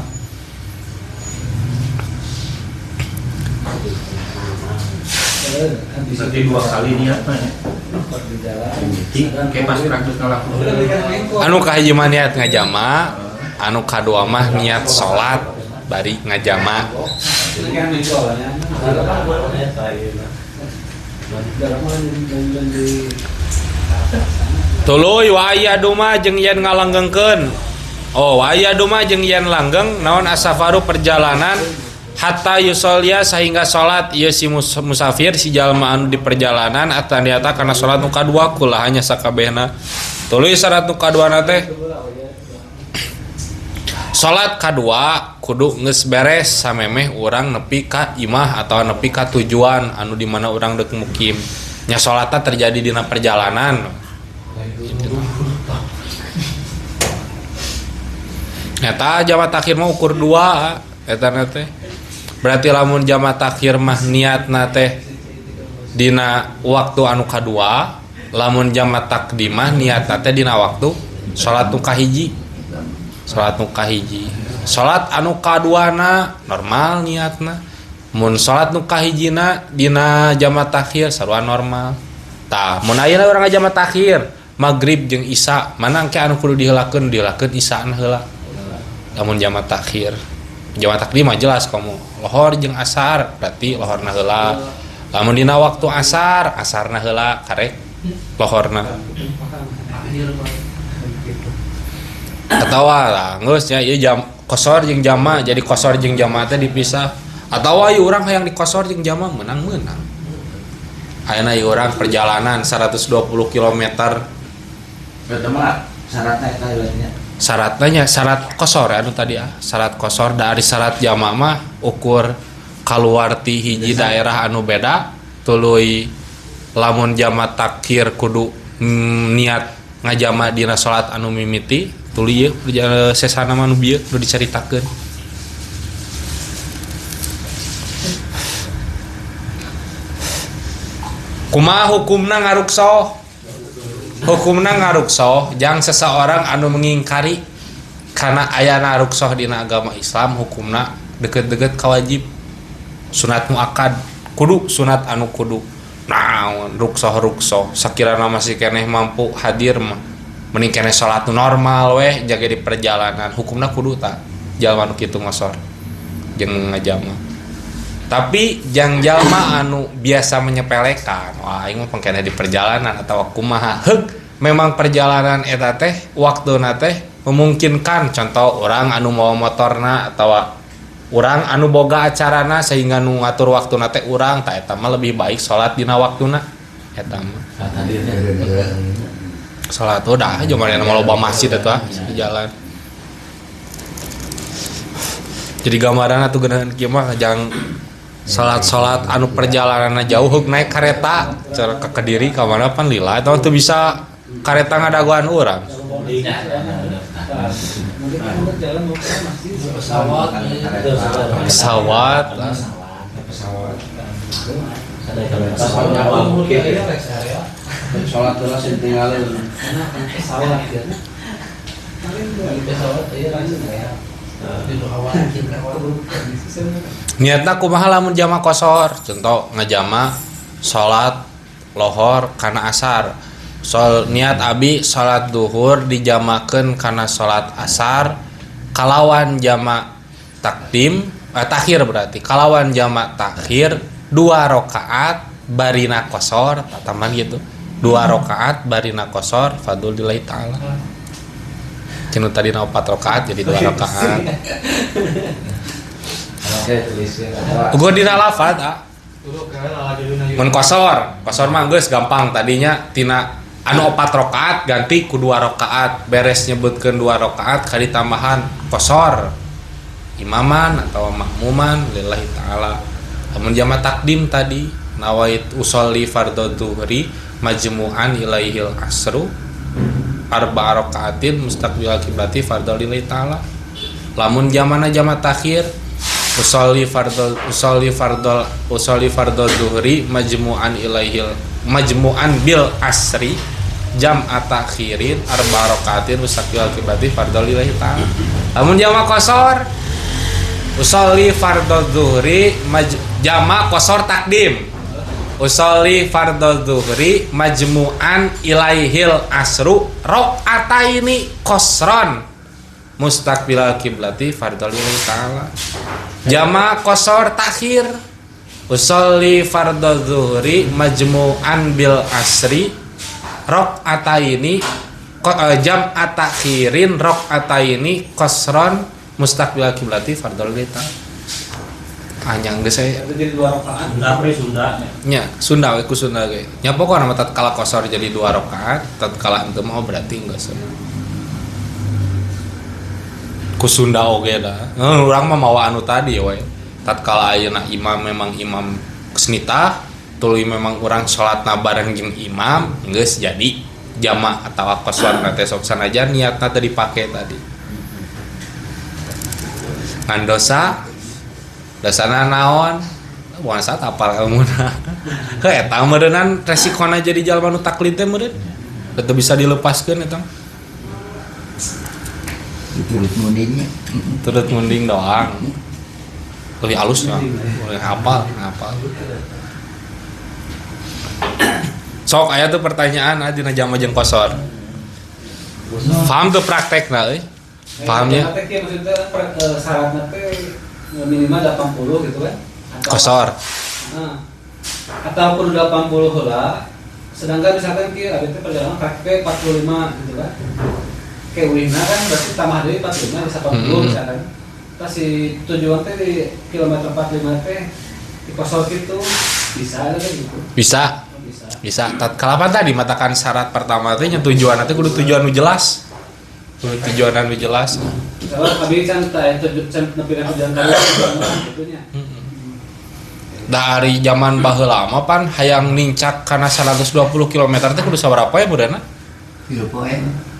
Berarti dua kali niatnya ya. Kayak pas praktis ngalakukeun. Anu kahiji mah niat ngajama, anu kadua mah niat salat bari ngajama. Tuluy wa ayaduma jeung yen ngalanggengkeun. Oh, wa ayaduma jeung yen langgeng naon asafaru perjalanan hatta yusolya sehingga salat ieu si musafir si jalma anu di perjalanan ataniyata kana salat nu kadua kulahanya sakabehna. Tuluy syarat nu kaduana teh salat kadua kudu geus beres samemeh urang nepi ka imah atau nepi ka tujuan anu di mana urang deuk mukim. Nya salatna terjadi dina perjalanan. Eta jama takhir mah ukur dua eta na teh. Berarti lamun jama takhir mah niatna teh dina waktu anu kadua, lamun jama takdimah niatna teh dina waktu salat nu kahiji. Salat nu kahiji. Salat anu kaduana normal niatna. Mun salat nu kahijina dina jama takhir sarua normal. Tah, mun ayeuna urang jama takhir magrib jeung isya, mana engke anu kudu diheulakeun, diheulakeun isyana heula. Lamun jama takhir. Jama takdim mah jelas komo lohor jeung asar berarti lohorna heula. Lamun dina waktu asar, asarna heula karek lohorna. Atawa lah geus nya ieu jam kosor jeung jama, jadi kosor jeung jama teh dipisah. Atawa ieu urang hayang dikosor jeung jama meunang-meunang. Ayeuna ieu urang perjalanan 120 km. Berarti mah syaratna eta nya. Syaratnya syarat kosor anu tadi ah, syarat kosor dari syarat jama mah ukur kaluar ti hiji daerah anu beda tuluy lamun jama takhir kudu niat ngajama dina salat anu mimiti tuluy ieu sesana mah nu bieu nu dicaritakeun. Kumaha hukumna ngaruksoh? Hukumna ngaruksoh jang seseorang anu mengingkari karena ayana ruksoh dina agama Islam hukumna deket-deket kawajib sunat muakkad kudu sunat anu kudu naon ruksoh-ruksoh sakirana masih keneh mampu hadir mah mending keneh salat normal weh jaga di perjalanan hukumna kudu ta jalma nu kitu ngosor jeung ngajama. Tapi jang jalma anu biasa menyepelekan, wah aing mah pengkeneh di perjalanan atau kumaha. Heug, memang perjalanan eta teh waktuna teh memungkinkan contoh orang anu mawa motorna atau urang anu boga acarana sehingga nu ngatur waktuna teh urang tah eta mah lebih baik salat dina waktuna eta mah. Salat udah jaman mah loba masjid eta di jalan. Jadi gambaran atuh geunaheun kieu mah jang salat-salat anu perjalananna jauh heug naik kareta cara ke Kediri ka mana pan lila eta teu bisa kareta ngadagoan urang. Pesawat. Salat heula sing tinggalin. Pesawat ya. Pesawat ya. Niatna kumaha lamun jama kosor, contoh ngajama salat lohor kana asar. Sol niat abi salat duhur dijamakeun kana salat asar kalawan jama takdim takhir berarti kalawan jama takhir 2 rakaat barina kosor tataman gitu. 2 rakaat barina kosor fadul lillahi taala. Cinu tadi 4 rakaat jadi 2 rakaat. Uga dina lafaz ah. Mun kosor, kosor mah geus gampang tadinya tina anu 4 rakaat ganti ku 2 rakaat, beres nyebutkeun 2 rakaat kali tambahan kosor. Imaman atau makmuman lillahi taala. Lamun jama takdim tadi nawait usolli fardhu dhuhri majmu'an ilaihil asru arba'a rakaatin mustaqbilal kiblati fardhu lillahi taala. Lamun jamana jama takhir usolli fardhu dhuhri majmu'an ilaihil majmu'an bil asri jam atakhirin arba rakaatin mustaqbilal qiblati fardhu lillahi ta'ala. Lamun jama qasar usolli fardhu zuhri jama qasar takdim. Usolli fardhu zuhri majmu'an ilaihil asru rakaataini qasran mustaqbilal qiblati fardhu lillahi ta'ala. Jama qasar takhir usolli fardhu zuhri majmu'an bil asri rakaataini jam atakhirin rakaataini qasran mustaqbilal qiblati fardhu lillahi ta'ala. Anyang geus saya jadi 2 rakaat. Sunda pre Sunda nya. Sunda we ku Sunda ge. Nya pokona mah tatkala qasar jadi 2 rakaat, tatkala henteu mah berarti geus. Ku Sunda oge da. Urang mah mawa anu tadi we. Tatkala ayeuna imam memang imam kesnita, tuluy memang urang salatna bareng jeung imam, geus jadi jama atawa qasar teh sok sanajan niatna teu dipake tadi. Ngan dosa dasana naon bukan saat apal ilmuna heuh eta meureunnan resikona jadi jalma nu taklid teh meureun teu bisa dilepaskeun eta turut mundingnya turut munding doang lebih halusnya boleh hafal sok aya tuh pertanyaan dina jama jeung qasar paham tuh praktekna euy pahamnya prakteknya maksudnya syaratna teh minimal 80 gitu kan atau qasar. Nah, atau perlu 80 heula sedangkan misalkan kieu abdi teh perjalanan kaki 45 gitu kan. Ke ulina kan berarti tambah deui 45 bisa 80 misalkan. Terus si tujuan teh di kilometer 45 teh di qasar gitu bisa kan gitu. Bisa. Oh, bisa. Bisa. Tatkala tadi matakan syarat pertama teh nya tujuan teh kudu tujuan nu jelas. Kudu tujuan nu jelas. Kalau abi can teh can nepi ka tujuan kitu nya. Dari zaman baheula mah pan hayang nincak kana 120 km teh kudu sabaraha poe budana? 3 poe.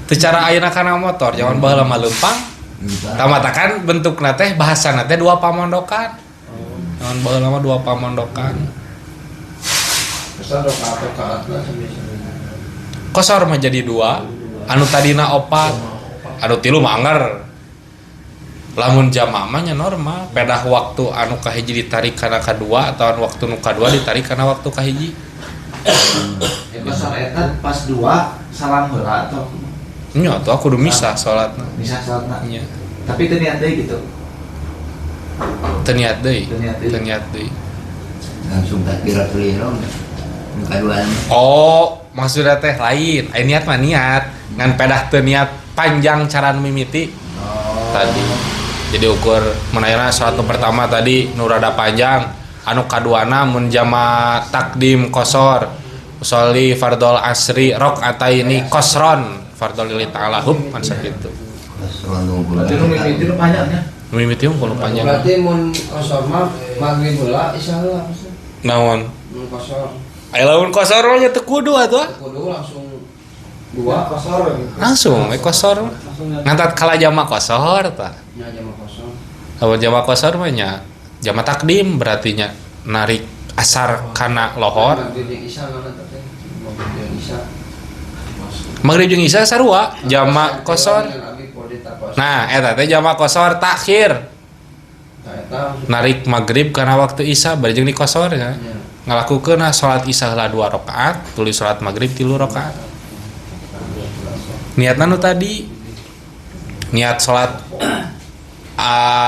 Teu cara ayeuna kana motor, zaman baheula mah leumpang. Tamatakan bentukna teh bahasana teh 2 pamondokan. Zaman baheula mah 2 pamondokan. Besar rakaat-rakaatna sami-sami. Qasar mah jadi 2, anu tadina 4, anu 3 mah angger. Lamun jamaah mah nya normal, pedah waktu anu kahiji ditarik kana kadua atau anu waktu nu kadua ditarik kana waktu kahiji. Ya qasar eta pas 2 salam heula atau nya atuh kudu misah salatna. Misah salatna. Nya. Tapi teu niat deui gitu. Teu niat deui. Teu niat deui. Langsung takbiratul ihram nu kadua. Oh, maksudna teh lain. Ai niat mah niat, ngan pedah teu niat panjang cara nu mimiti. Tadi. Jadi ukur menayana salat nu pertama tadi nu rada panjang, anu kaduana mun jama takdim qasar, usolli fardhol asri rakaataini qasran fardhol lillahi ta'ala hub kan sakitu. Berarti nu mimiti nu panjang nya. Mimiti nu panjang. Berarti mun qasar mah magrib heula isya heula maksudna. Naon? Mun qasar. Aya lamun qasar mah nya teu kudu atuh. Kudu langsung 2 qasar gitu. Langsung we qasar. Ngan tatkala jama qasar tah. Nya jama qasar. Lamun jama qasar mah nya jama takdim berarti nya narik asar kana lohor. Maghrib jeung isya mana teh? Maghrib jeung isya. Maghrib jeung isya sarua jama qasar. Nah, eta teh jama qasar takhir. Narik maghrib kana waktu isya bari jeung di qasar nya. Ngalakukeun salat isya heula 2 rakaat, tuluy salat maghrib 3 rakaat. Niatna nu tadi niat salat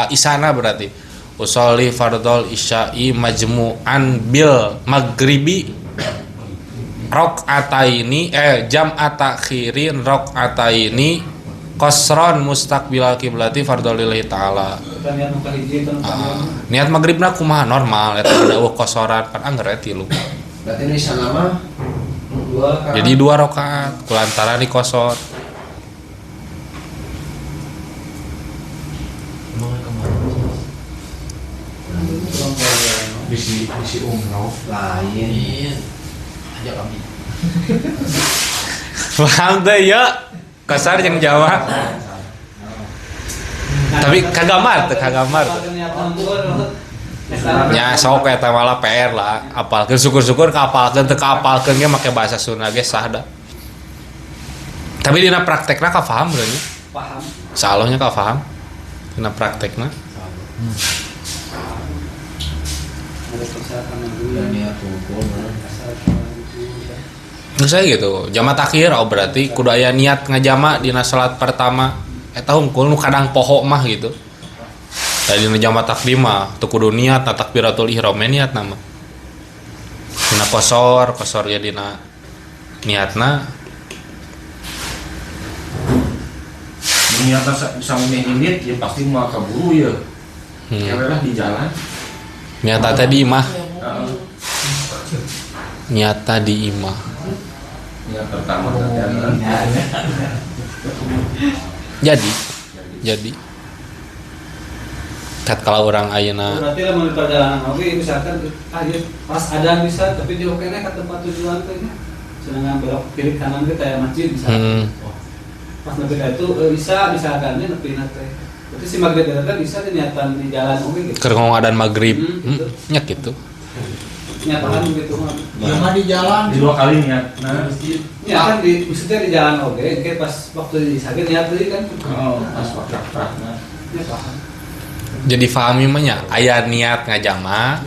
isana berarti usolli fardhol isya'i majmu'an bil maghribi rakaataini jam atakhirin rakaataini qasran mustaqbilal qiblati fardhol lillahi ta'ala. Niat maghribna kumaha normal eta da eueuh qasaran pan angger 3. Berarti nu isana mah 2 jadi 2 rakaat kulantaran di qasar. Bisi umroh lain aja kami. Paham teh ya? Qasar jeung Jawa. Tapi kagamar teh kagamar. Nya sok eta malah PR lah, apalkeun syukur-syukur kaapalkeun teu kaapalkeun ge make bahasa Sunda ge sah da. Tapi dina praktekna ka faham berarti. Paham. Salohnya ka faham. Dina praktekna. Ada persyaratan dulu. Niat kumpul. Nggak saya gitu. Jama takhir oh berarti kudu aya niat ngajama dina salat pertama. Eta hungkul nu kadang poho mah gitu. Tadi dina jama takdim mah teu kudu niat na takbiratul ihram niat nama. Dina kosor, kosor ya dina niatna. Niatna samemeh indit ya pasti moal kaburu ya. Lah di jalan. Niat teh di imah. Heeh. Niat di imah. Niat pertama teh adalah Jadi tatkala urang ayeuna berarti lamun di perjalanan oge misalkan ieu pas ada bisa tapi jauh keneh ka tempat tujuan teh nya. Sedangkan belok kiri kanan ge taya masjid misalkan. Pas nepi ka itu bisa misalkan nya nepi na teh. Berarti si maghrib eta kan bisa diniatan di jalan oge gitu. Keur ngomadan maghrib. Gitu. Nya kitu. Nyataan gitu mah. Ya mah di jalan. Di dua kali niat. Nah, ya kan di maksudnya di jalan oge kayak pas waktu di sakit niat deui kan. Oh, pas waktu prakna. Ya paham. Jadi fahami mah nya aya niat ngajama,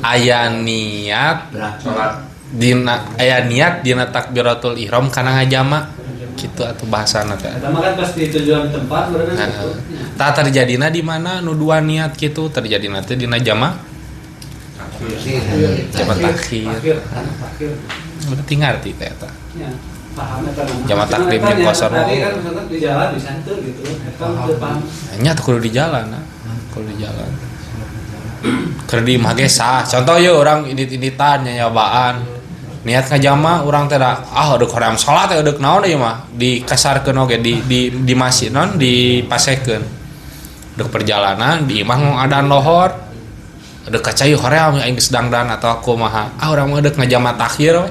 aya niat salat, dina aya niat dina takbiratul ihram kana ngajama kitu atuh bahasana teh. Eta mah kan pas di tujuan tempat berenang gitu. Tah terjadina di mana nu dua niat kitu terjadina teh dina jama jama takhir. Berarti ngarti teh eta. Ya, paham eta mah. Jama takdim jeung kosor. Tadi kan misalkan di jalan bisa henteu gitu. Eta teu paham. Nya teh kudu di jalan nah. Kudu di jalan. Keur di imah ge sah. Contoh ye urang indit-inditan nyanyabaan. Niat ngajama urang teh da ah deuk hoream salat teh deuk naon ieu mah dikasarkeun oge di masjid non dipasekeun. Deuk perjalanan di imah ngoadan lohor. Deuk kacai hoream aing geus dangdan atau kumaha. Ah urang mah deuk ngajama takhir we.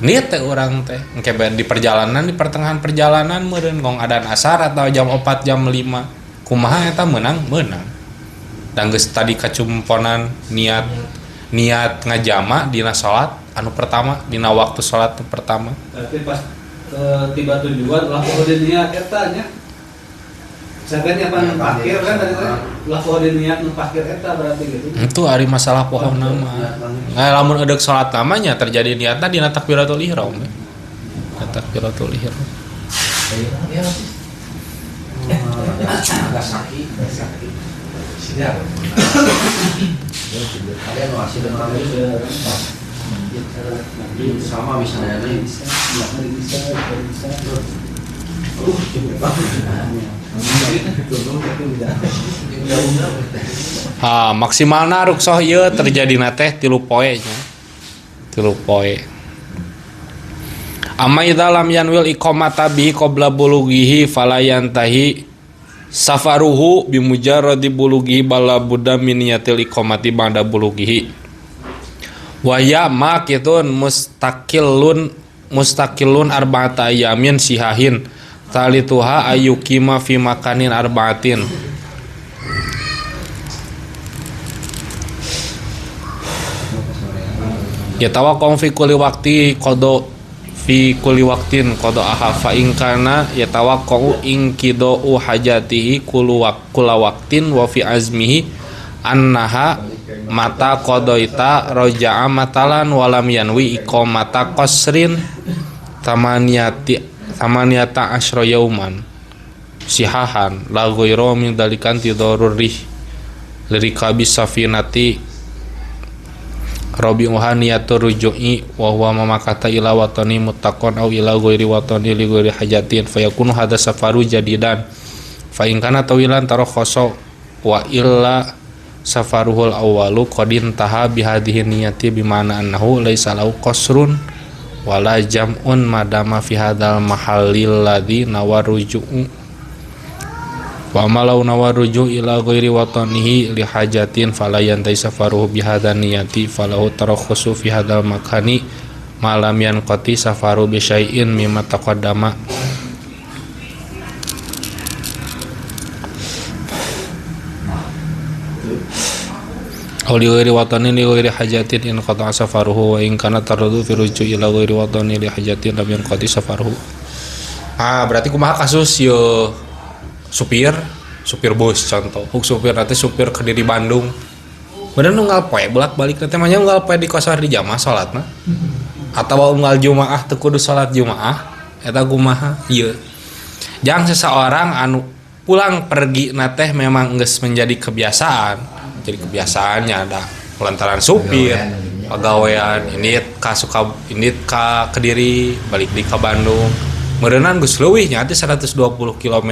Niat teh urang teh engke di perjalanan di pertengahan perjalanan meureun ngong adan asar atau jam 4 jam 5. Kumaha eta meunang meunang. Dan geus tadi kacumponan niat ngajama dina salat anu pertama dina waktu salat nu pertama. Berarti pas tiba tujuan ulah poho di niat eta nya. Misalkan nya pan parkir kan tadi teh ulah poho di niat nu parkir eta berarti gitu. Itu ari masalah poho nama. Nah, lamun eudeuk salat namanya terjadi niatna dina takbiratul ihram. Takbiratul ihram. Agak sakit, sakit. Siap. Kalian masih dengan sama misalnya bisa, bisa, bisa. Ha, maksimalna ruksoh ieu terjadina teh 3 poe nya. 3 poe. Amma idza lam yanwil iqamata bi qabla bulughihi fala yantahi safaruhu bimujarradi bulughihi bala budda min niyatil iqamati ba'da bulughihi. Wa ya maqitun mustaqillun arba'ata ayamin sihahin talituha ayyukima fi makanin arba'atin. Yatawaqqa'u fi kulli waqti qada fi kulli waqtin qada aha fa in kana yatawaqqa'u inqida'u hajatihi kulla waqtin wa fi azmihi annaha mata qadaita raja'a matalan walam yanwi iqamata qasrin thamaniyata asyra yauman sihahan la ghairu min dalikan tidururih lirikabi safinati rabi'uha niyatur ruju'i wa huwa mamakata ila watani muttaqan au ila ghairi watani li ghairi hajatin fayakunu hadza safaru jadidan fa in kana tawilan tarakhasa wa illa safaruhul awwalu qadin taha bihadhihi niyati bima'na annahu laisa lahu qasrun wala jam'un madama fi hadzal mahallil ladzi nawaruju'u wa ma law nawaruju ila ghairi watanihi li hajatin fala yantai safaruhu bihadzal niyati falahu tarakhusu fi hadzal makani ma lam yanqati safaru bi syai'in mimma taqaddama. Aw li ghairi watani li ghairi hajatin in qata'a safaruhu wa in kana taradu fi ruju ila ghairi watani li hajatin lam yanqati safaruhu. Ah, berarti kumaha kasus ye supir bus contoh. Huk supir nanti supir Kediri Bandung. Bener unggal poe bolak-balik teh mah nya unggal poe di kosor di jamaah salatna. Atawa unggal Jumaah teu kudu salat Jumaah eta kumaha ieu. Jang seseorang anu pulang pergi na teh memang geus menjadi kebiasaan. Jadi kebiasaannya ada lantaran supir, pagawean, indit ka suka indit ka Kediri, balik di ka Bandung. Meureunnan geus leuwih nya teh 120 km.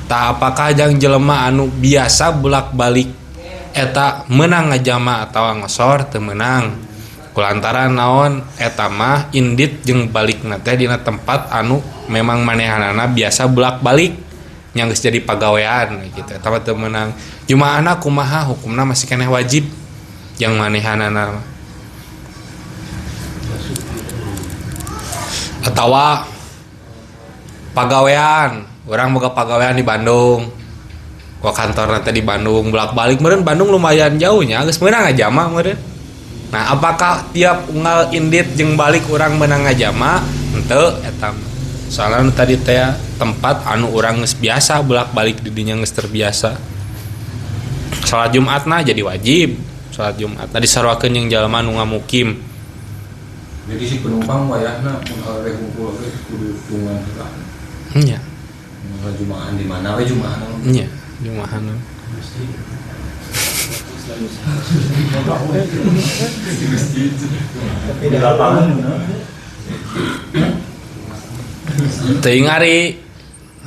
Tah apakah jang jelema anu biasa bolak-balik eta meunang ngajama atawa ngosor teu meunang. Kulantaran naon eta mah indit jeung balikna teh dina tempat anu memang manehanana biasa bolak-balik nya geus jadi pagawean gitu. Eta mah teu meunang. Jumaahna kumaha hukumna masih keneh wajib yang manehanana. Atawa pagawean, urang boga pagawean di Bandung. Gua kantor nanti di Bandung bolak-balik meureun Bandung lumayan jauhnya geus meunang ngajama meureun. Nah, apakah tiap unggal indit jeung balik urang meunang ngajama? Henteu eta. Soalna nu tadi teh tempat anu urang geus biasa bolak-balik di dinya geus terbiasa. Salat Jumatna jadi wajib. Salat Jumatna disaruakeun jeung jalma nu ngamukim. Jadi si penumpang wayahna mun awewe hungkul ge kudu tungguan heula. Nya. Jumahan di mana we jumahan? Nya. Jumahan. Di lapangan. Teuing ari.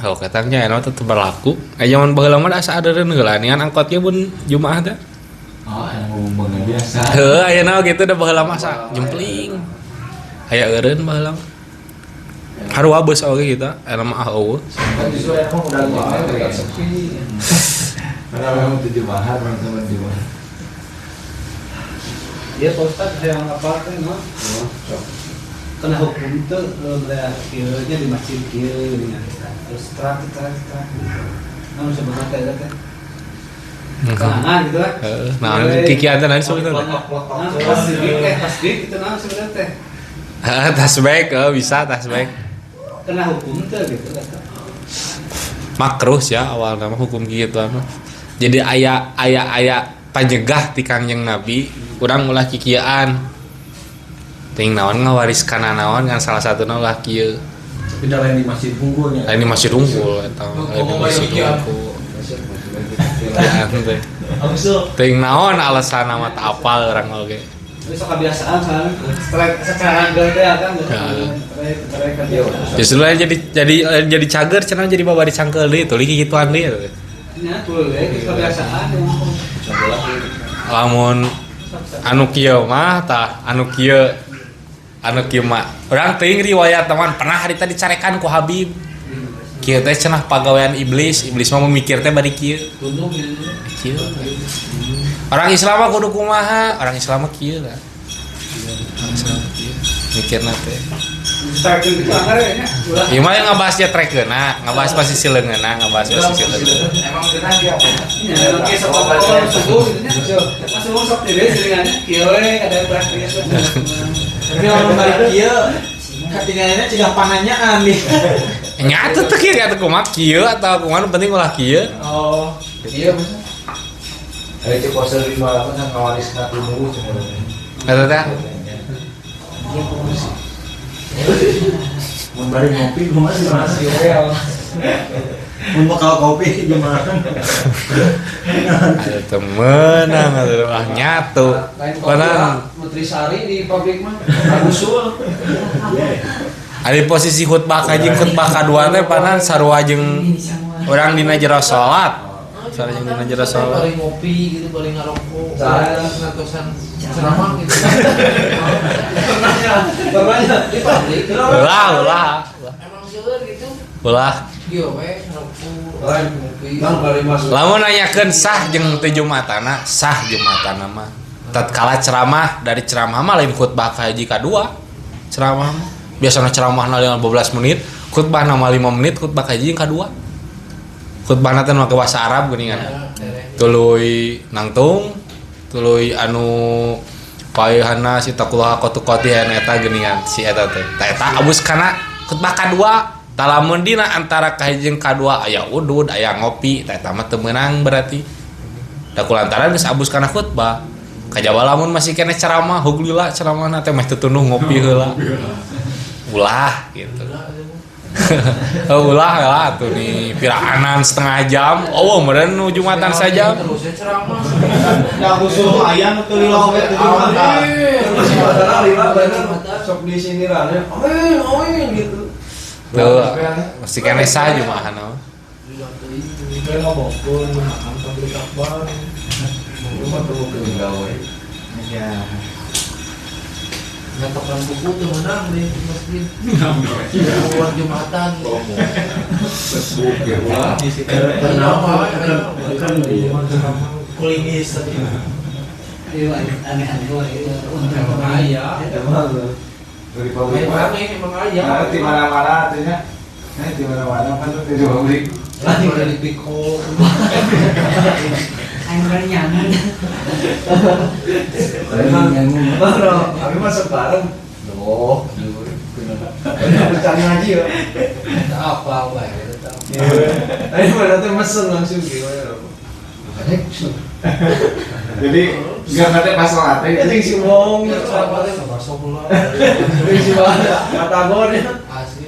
Oh, katanya anu tetep berlaku. Zaman baheula mah asa adeureun heula nian angkot ge pun Jumaah teh. Oh, aya ngomong biasa. Heuh, ayeuna gitu da baheula mah asa jempling. Aya eureun baheula. Harua bus oge kita, eta mah eueuh. Kan justru emang udah lumayan sepi. Karena memang tujuh mahar, teman-teman Jumaah. Iya, Pak Ustad, yang apa teh, no? Kena hukum itu kieu-nya di masjid kieu gini. Terus terang gitu. Nah, sebenarnya teh teh. Kelangan gitu lah. Heeh. Nah, kikian teh naon sebenarnya? Tasdik gitu naon sebenarnya teh. Heeh, tasbek, bisa tasbek. Kena hukum teh gitu kata. Makruh sih ya awal nama hukum kitu mah. Jadi aya panjegah ti Kangjeng Nabi, urang ulah kikieuan. Ting naon ngawariskan naon kan salah satuna ulah kieu. Tapi da lain di masjid unggulnya. Lain di masjid unggul eta. Lain di masjid unggul. Ting naon alasan mah teu apal urang oge. Tapi sok kebiasaan soalnya secara gede kan justru lain jadi cager cenah jadi bawa dicangkeul deui tuluy kikituan deui. Nya tuluy kebiasaan. Lamun anu kieu mah tah anu kieu mah urang teuing riwayat teman pernah harita dicarekan ku Habib. Kieu teh cenah pagawean iblis, iblis mah memikir teh bari kieu. Kieu. Orang Islam mah kudu kumaha? Orang Islam mah kieu lah. Orang Islam mah kieu. Mikirna teh. Ieu mah yang ngabahas nya trekeuna, ngabahas posisi leungeunna, ngabahas posisi leungeunna. Emang geunah dia. Nya, emang kieu sok subuh gitu nya. Pas subuh sok teh seringannya kieu we ada praktis. Tapi lamun balik kieu katingalina cigah pananyaan nih. Nya atuh teh kieu atuh kumaha kieu atawa kumaha nu penting ulah kieu. Oh, kieu maksudnya. Ari teh pose 58 kan ngawarisna tumuruh cenah. Eta teh. Mun bari ngopi kumaha sih masih real. Mun bakal kopi gimana? Ada temenang atuh ah nyatu. Padahal Nutrisari di pabrik mah usul. Ari posisi khutbah ka jeung khutbah kadua teh panan sarua jeung urang dina jero salat. Sarua jeung dina jero salat. Bari ngopi gitu, bari ngarokok. Ngatosan ceramah gitu. Pernah di pabrik. Ulah. Emang seueur gitu. Ulah. Kieu we ngarokok, ngopi. Lamun nanyakeun sah jeung teu Jumatana, sah Jumatana mah. Tatkala ceramah dari ceramah mah lain khutbah ka hiji kadua. Ceramah mah biasana ceramahna 15 menit, khutbahna mah 5 menit, khutbah ka hiji kadua. Khutbahna teh make bahasa Arab geuningan. Tuluy nangtung, tuluy anu paehanna si taqullah qatuqati eta geuningan si eta teh. Ta eta abus kana khutbah kadua. Talamun dina antara kahiji jeung kadua aya udud, aya ngopi, tah eta mah teu meunang berarti. Da kulantaran geus abus kana khutbah. Kajaba lamun masih keneh ceramah, hug lila ceramahna teh meh tutunuh ngopi heula. Ulah gitu. Ulah lah tuh nih piraanan setengah jam. Oh, meureun nu Jumatan sajam. Terusnya ceramah. Da khusus aya nu teu lila oge teu Jumatan. Terus masalah lila bener sok di sini rame. Amin, amin gitu. Tuh, mesti keneh sa Jumahan mah. Kita ngomongkeun makan tabligh akbar. Cuma tunggu ke gawe. Ya. Ngetokan buku tuh menang di masjid. Buat Jumatan. Facebook ya ulah. Kenapa? Kulinis tadi. Ayo aneh-aneh wae untuk Emang aya. Emang dari pabrik. Emang aya. Nah, di mana-mana artinya. Nah, di mana-mana kan tuh di pabrik. Lagi dari pikol. Aing nyaman. Kami masuk bareng. Loh, bercanda ngaji ya. Tak apa wae. Ayo mana tuh mesen langsung gimana? Jadi nggak ngerti pas sholat. Jadi si Wong, si Wong, Patagor ya. Asli.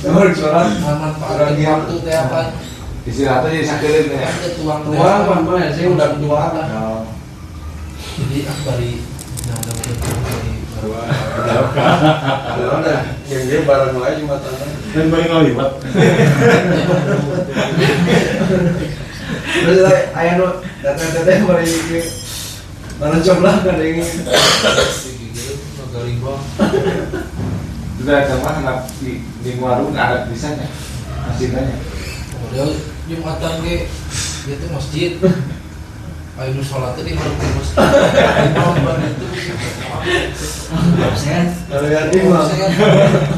Baru sholat. Manfaat waktu teh apa? Istirahatnya jadi sakirin ya. Tuang tuang mana sih udah tua lah. Jadi akbari udah yang dia bareng lagi Jumatan. Dan bareng ngaliwat. Terus ayah nu teteh-teteh mari mana coblak kan ini. Sudah sama anak di warung ada bisanya hasilnya. Kemudian Jumatan ge dia tuh masjid. Ayo nu salat teh di hareup masjid. Imam ban itu. Absen. Imam.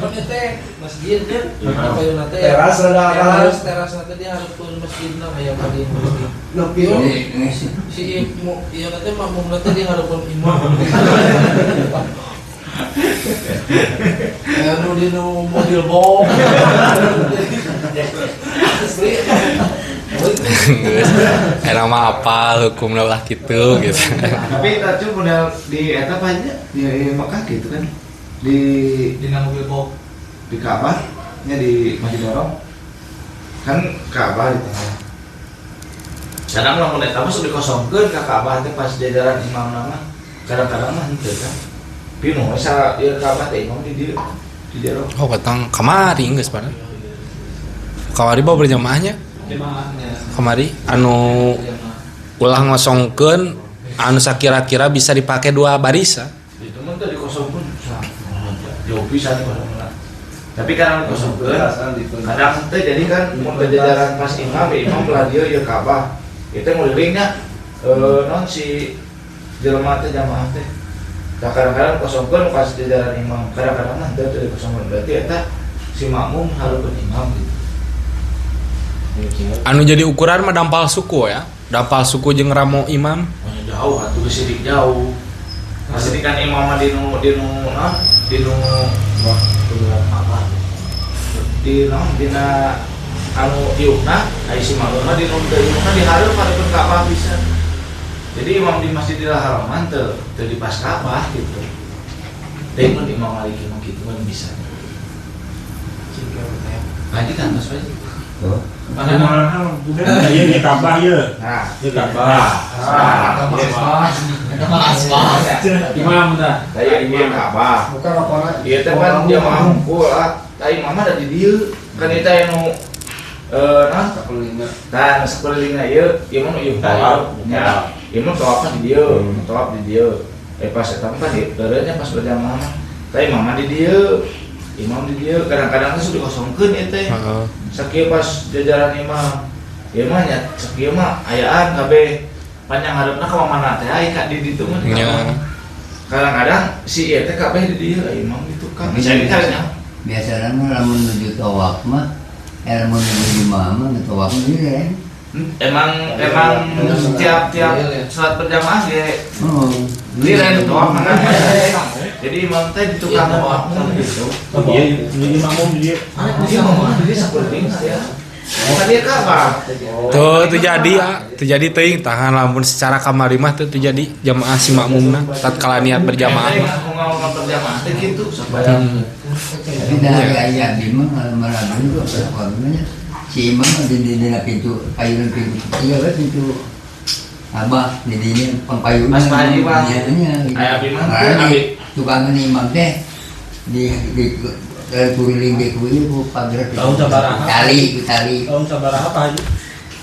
Kan teh masjid kan. Payuna teh teras rada teras teras teh di hareupeun masjidna aya ka di masjid. Nepi si ieu teh makmumna teh di hareupeun imam. Aya nu di nu mobil bom. Asli. Enak mah apal hukumna lah gitu gitu. Tapi tadi model di eta apa aja di Mekah gitu kan. Di mobil box di Ka'bah nya di Masjid Haram. Kan Ka'bah di tengah. Kadang lamun eta mah sok dikosongkeun ka Ka'bah teh pas jajaran imam nama. Kadang-kadang mah henteu kan. Pinuh sa ieu Ka'bah teh imam di dieu. Di jero. Oh, katang kamari geus pada. Kamari bawa berjamaahnya. Kamari anu ulah ngosongkeun anu sakira-kira bisa dipakai dua baris. Itu mah teu dikosongkeun jauh pisan dikosongkeun. Tapi karena dikosongkeun kadang teh jadi kan mun jajaran pas imam imam belah dieu ieu Ka'bah. Ieu teh ngulilingnya non si jelema teh jamaah teh. Tah kadang-kadang kosongkeun pas jajaran imam, kadang-kadang mah teu dikosongkeun. Berarti eta si makmum hareupeun imam gitu. Anu jadi ukuran mah dampal suku ya. Dampal suku jeung ramo imam. Oh, jauh atuh geus sidik jauh. Masih kan imam mah dinu naon? Dinu apa? Di naon dina anu iukna ai si makmum mah dinu teu iukna di hareup hareupeun Ka'bah bisa. Jadi imam di Masjidil Haram mah teu di pas Ka'bah gitu. Teu mun Imam Maliki mah kitu mah bisa. Haji kan tos we. Tuh. Mana ieu di Ka'bah ieu. Nah, di Ka'bah. Asbah. Imam tah. Saya imam Ka'bah. Bukan apa Ieu teh kan jamaah hungkul ah. Tah imam mah da di dieu. Kan ieu teh anu naon sakulilingna. Tah sakulilingna ieu, ieu mah nu ieu tawaf. Nya, ieu mah tawafna di dieu, tawaf di dieu. Pas eta mah di beureunnya pas berjamaah mah. Tah imam mah di dieu. Imam di dieu kadang-kadang teh sudah dikosongkeun ieu teh. Sakieu pas jajaran imam. Ieu mah nya sakieu mah ayaan kabeh panjang hareupna ka mana teh ai ka di ditu mah. Kadang-kadang si ieu teh kabeh di dieu imam di tukang. Misalnya biasana mah lamun nuju tawaf mah lamun nuju imam mah tawaf mah ieu. Emang tiap-tiap salat berjamaah ge. Oh, liren tawaf mah kan. Jadi imam teh di tukang makmum gitu. Iya, jadi makmum dia. Dia ngomong jadi sakuling ya. Tadi Ka'bah. Tuh terjadi ya, terjadi teuing tahan lamun secara kamari mah teu terjadi jamaah si makmumna tatkala niat berjamaah. Ngomong berjamaah teh kitu supaya Tapi dari ayah Bima malah dulu apa namanya si imam di pintu payun pintu iya we pintu abah di dinya pangpayun. Mas Panji, Bang. Nya Ayah Bima teh abi tukangan imam teh di kuriling di kuil ku pagar Tahun sabaraha? tali ku tali Tahun sabaraha Pak Haji?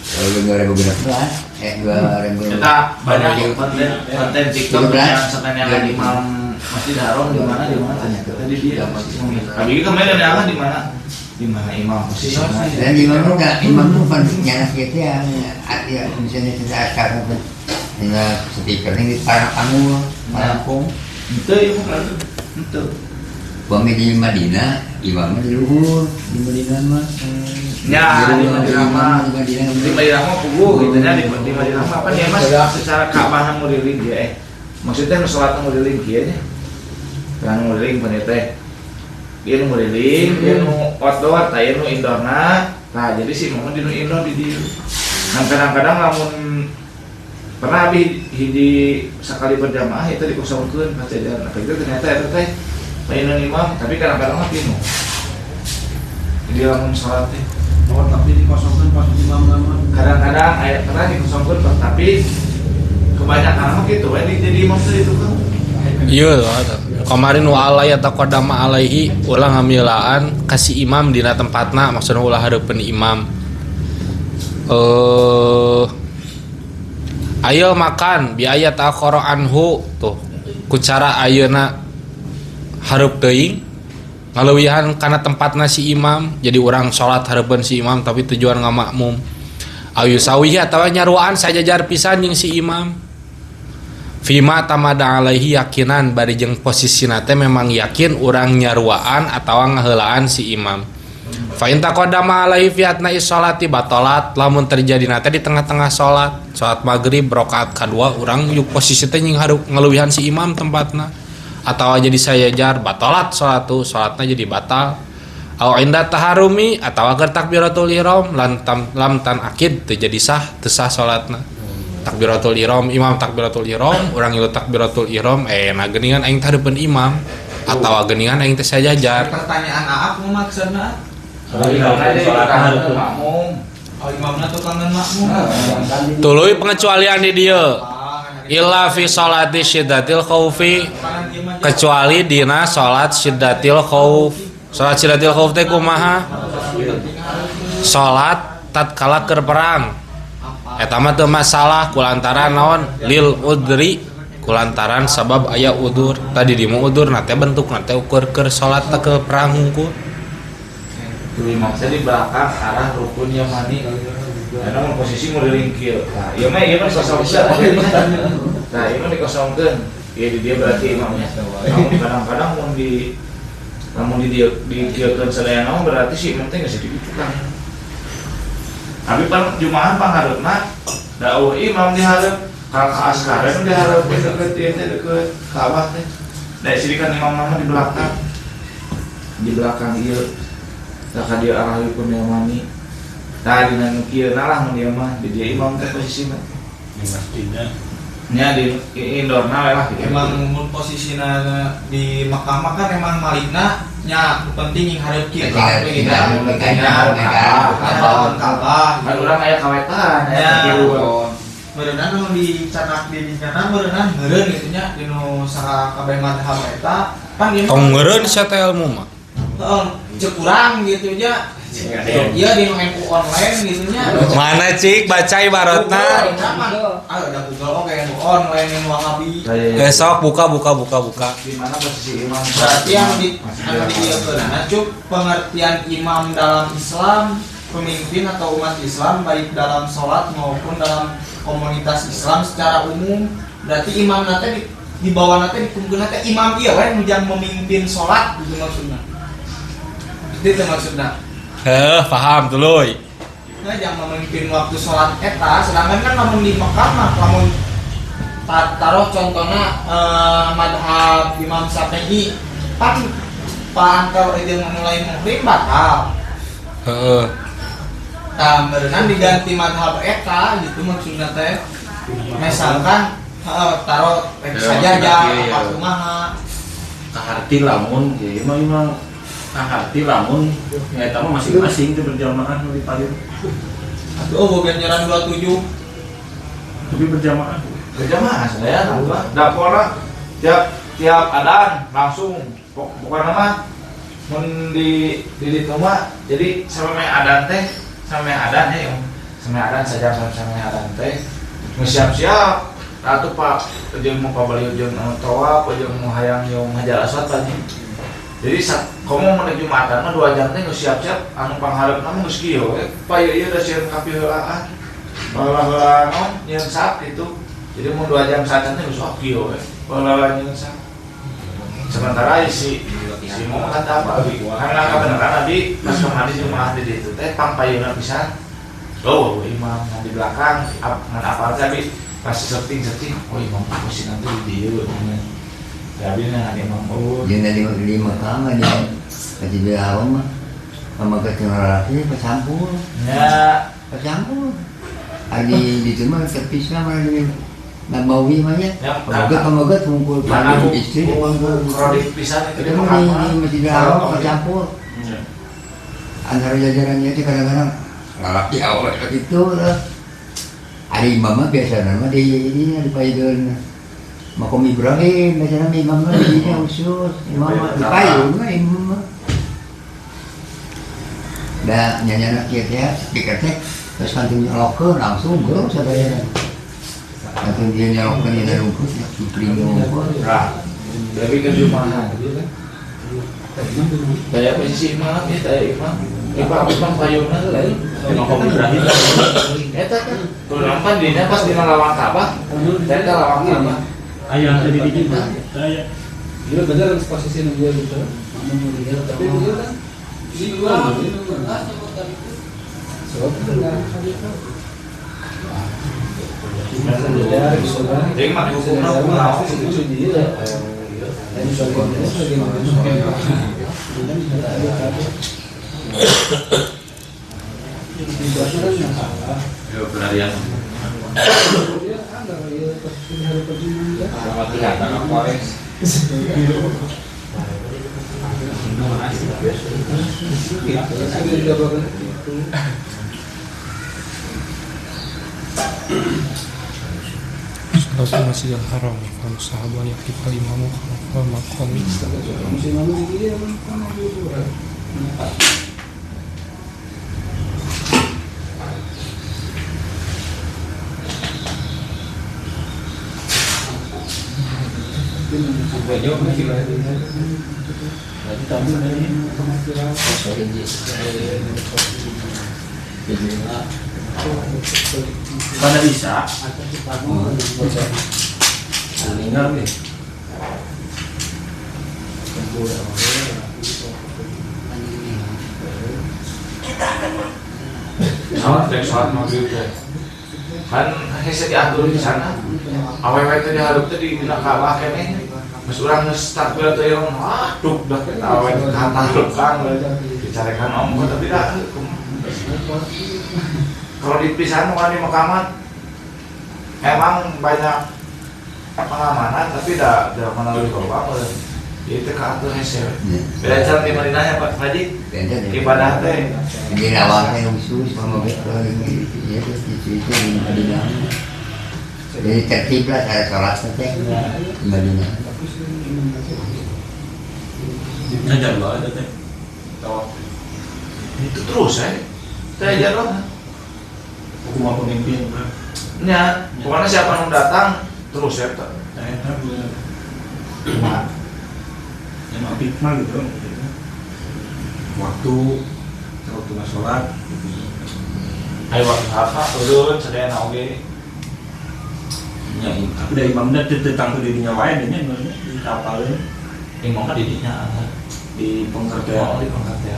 tahun 2016 2000 kita banyak konten konten TikTok yang setanyakan imam Masjid Haram di mana tadi dia. Tapi kemarin ada di mana? Di mana imam posisinya? Dan imam enggak, imam tuh kan nyanak gitu ya, ya misalnya kita acara tuh, nah speaker ini para kamu, parangkung. Itu ya bukan itu. Bami di Madinah, imamnya di luhur, di Madinah mah. Ya, di Madinah mah. Di Madinah. Di Madinah mah puguh gitu nya di Madinah mah apa nih Mas secara Ka'bah nguriling dia Maksudnya nu salat nguriling kieu nya. Kan nguriling pan teh. Dia nu nguriling, dia nu outdoor, tah ieu nu indoorna. Tah jadi si imam di nu indoor di dieu. Nah kadang-kadang lamun pernah abi hiji sakali berjamaah itu dikosongkeun pas jajan. Nah itu ternyata eta teh lain imam, tapi kadang-kadang mah pinu. Jadi lamun salat teh Oh, tapi dikosongkeun pas imam nama. kadang-kadang aya pernah dikosongkeun tapi kebanyakan mah gitu we jadi imam teh itu kan. Iya kemarin wa alai taqaddama alaihi ulah ngamilaan kasih imam dina tempatna maksudna ulah hareupeun imam. Ayo makan biaya ta'akhara anhu tuh ku cara ayeuna hareup teuing ngaleuwihan kana tempatna si imam jadi urang salat hareupeun si imam tapi tujuan ngamakmum. Ayu sawihi atawa nyaruaan sajajar pisan jeung si imam. Fima tamada alaihi yakinan bari jeung posisina teh memang yakin urang nyaruaan atawa ngaheulaan si imam. Fa in taqaddama alaihi fi atna'i sholati batalat lamun terjadina teh di tengah-tengah salat, salat maghrib rakaat kadua urang yuk posisi teh jeung hareup ngaleuwihan si imam tempatna atawa jadi sajajar batalat salatu salatna jadi batal. Au inda taharumi atawa keur takbiratul ihram lam tan akid teu jadi sah, teu sah salatna. Takbiratul ihram, imam takbiratul ihram, urang ngilu takbiratul ihram, nah geuningan aing teh hareupeun imam atawa geuningan aing teh sajajar. Pertanyaan Aap nu maksudna? Makmum. Oh, imamna tukangan makmum. Tuluy pengecualian di dieu. Illa fi sholati syiddatil khaufi, kecuali dina salat syiddatil khauf. Salat syiddatil khauf teh kumaha? Salat tatkala keur perang. Eta mah teu masalah kulantaran naon lil udri kulantaran sabab aya udur tadi di mu udur na teh bentukna teh ukur keur salat teh ke perang hungkul. Maksudnya di belakang arah rukun yamani karena mun posisi nguriling kieu. Nah, ieu mah dikosongkeun. Nah, ieu mah dikosongkeun. Ieu di dia berarti imamnya. Namun kadang-kadang mun di lamun di dieu dikieukeun sadayana mah berarti si imam teh geus ditukang. Tapi pan jumahan panghareupna da eueuh imam dihareup, ka askaren dihareup deket ieu teh deket Ka'bah teh. Da sirikan imam mah di belakang. Di belakang ieu tah ka dieu arah rukun yamani. Tah dina nu kieu lah mun ieu mah di dieu imam teh posisina. Di masjidna. Nya di indoorna we lah gitu. Emang mun posisina di Mekah mah kan emang malikna nya penting yang hareup kieu lah gitu. Ka'bah. Kan urang aya kawetan aya kieu. Meureunna nu dicanak di dinyana meureunna meureun gitu nya dinu sakabeh madhab eta pan ieu tong meureun sia teh ilmu mah. Heeh, ceuk urang gitu nya. Iya di NU online gitu nya. Mana cik baca ibaratna? Ah udah Google oke NU online yang Wahabi. Besok buka. Di mana posisi imam? Berarti yang di anu di cuk pengertian imam dalam Islam, pemimpin atau umat Islam baik dalam sholat maupun dalam komunitas Islam secara umum. Berarti imam nate di bawah nate dikumpulkeun nate imam ieu we nu jang memimpin sholat gitu maksudna. Itu maksudna. Paham tuluy. Nah, jangan memimpin waktu sholat eta, sedangkan kan lamun di Mekah mah lamun Taruh contohnya madhab Imam Syafi'i pan pangkal jeung anu lain muhrim batal. Heeh. Tah berenang diganti madhab eta gitu maksudna teh. Misalkan taruh rek saja apa kumaha. Kaharti lamun ieu mah imam kaharti lamun nya eta mah masing-masing teh berjamaah nu di payun. Atuh oh ganjaran 27. Tapi berjamaah. Berjamaah saya dapurna tiap adan langsung pokokna mah mun di ditu mah jadi sampai adan teh sampai adan ya sampai adan saja sampai adan teh geus siap-siap atuh Pak jeung mau pabaliut jeung anu tawaf jeung mau hayang jeung hajar aswad tadi. Jadi komo menuju Jumatan mah 2 jam teh geus siap-siap anu panghareupna mah geus kieu we. Pak ieu da sieun kapiheulaan. Baheula naon nyeun sap gitu. Jadi mau 2 jam saja teh geus kieu we. Baheula nyeun sap. Sementara si mau kata apa abi? Karena kebenaran abi pas kemari Jumat di ditu teh pangpayuna pisan. Oh, imam di belakang ngan apal teh abi pas searching oh imam aku sih nanti di dieu. Ya abi ngan imam oh. Jeung di Mekah mah di Masjidil Haram mah pamagat jeung lalaki pacampur. Nya, pacampur. Ari di ditu mah terpisah mah di Nabawi mah nya. Pamagat hungkul pagi istri hungkul krodik pisan itu di Masjidil Haram pacampur. Antara jajarannya itu kadang-kadang lalaki awet gitu lah. Ari imam mah biasana mah di ini di payun Makom Ibrahim biasana imam mah di dinya khusus imam mah di payun mah imam mah. Da nyanyana kieu teh speaker teh terus kantun nyolokeun langsung geus sadayana. Kantun dia nyolokeun dina rungkut dipring unggul. Nah, lebih ke Jumahan. Daya posisi imam ya daya imam. Imam imam payunna lain. Makom Ibrahim. Eta kan kudu pan dina pas dina lawang Ka'bah. Eta lawang Ka'bah. Aya teh di dieu. Aya. Ieu bener posisi nu ieu gitu. Tapi ieu kan di luar Jadi mah hukumna kumaha Ya pelarian. Sama kelihatan Kores. Salatul Masjidil Haram fa sahabat yakifal imamu khalfal maqami. Pada bisa. Meninggal nih. Sholat rek sholat maghrib teh. Kan hese diatur di sana. Awewe teh dihareup teh di dina Ka'bah keneh. Geus urang geus takbir teh yang ah duk dah kita awewe teh katarukang dicarekan ongko tapi dah kalau dipisahan bukan di Mekah emang banyak pengamanan tapi dah mana lebih korban itu keatur hese. Beda cara di Madinahnya Pak Haji ibadah teh di lawang teh khusus pamagat ya itu di Madinah. Jadi tertib lah cara sholat teh di Madinah. Ngajar banget teh. Itu terus ya. Teh ajar lah. Hukum pemimpin. Ya, pokoknya siapa yang datang terus ya. Nah, itu emang hikmah gitu. Waktu nggak sholat. Ayo waktu apa? Turun, sedaya oge. Ya, tapi dari imamnya tentang dirinya wae deh nya di kapalnya. Imamnya dirinya di pengkerja. Oh, di pengkerja.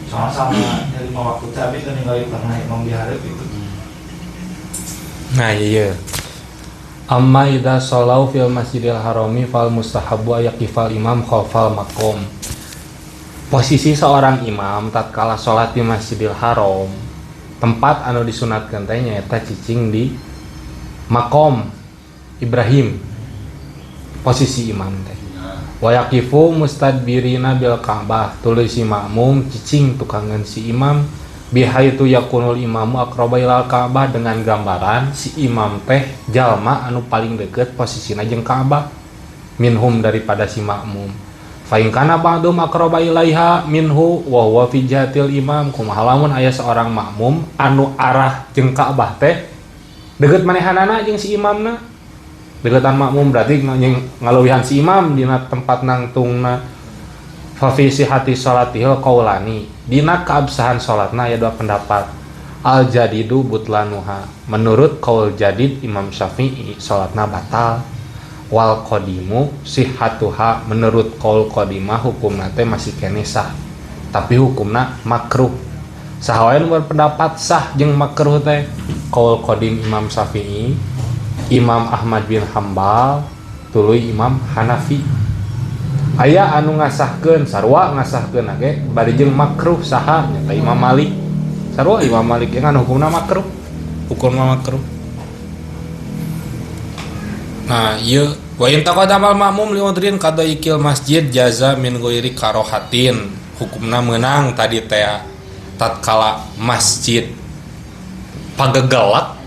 Sama-sama dari lima waktu tapi kan ninggalin pernah imam diharap itu. Nah, iya. Amma idza shallau fil Masjidil Harami fal mustahabu ayaqifal imam khalfal maqam. Posisi seorang imam tatkala salat di Masjidil Haram, tempat anu disunatkeun teh nyaeta cicing di maqam Ibrahim. Posisi imam teh. Wa yaqifu mustadbirina bil Ka'bah, tuluy si makmum cicing tukangan si imam bihaitu yakunul imamu aqraba ilal Ka'bah, dengan gambaran si imam teh jalma anu paling deket posisina jeung Ka'bah minhum daripada si makmum. Fa in kana ba'dum aqraba ilaiha minhu wa huwa fi jihatil imam, kumaha lamun aya seorang makmum anu arah jeung Ka'bah teh deket manehanana jeung si imamna, deketan makmum berarti ngaluwihan si imam dina tempat nangtungna. Fa fi sihhati salatihil qaulani, dina keabsahan salatna aya dua pendapat. Al jadidu butlanuha, menurut qaul jadid Imam Syafi'i salatna batal. Wal qadimu sihhatuha, menurut qaul qadimah hukumna teh masih keneh sah, tapi hukumna makruh. Saha wae nu berpendapat sah jeung makruh teh qaul qadim Imam Syafi'i, Imam Ahmad bin Hambal, tuluy Imam Hanafi. Aya anu ngasahkeun, sarua ngasahkeun ge bari jeung makruh saha nyata Imam Malik. Sarua Imam Malik ge ngan hukumna makruh. Hukumna makruh. Nah, ieu wa in taqaddamal ma'mum li udrin kadaikil masjid jaza min ghairi karohatin. Hukumna meunang tadi teh tatkala masjid pagegelak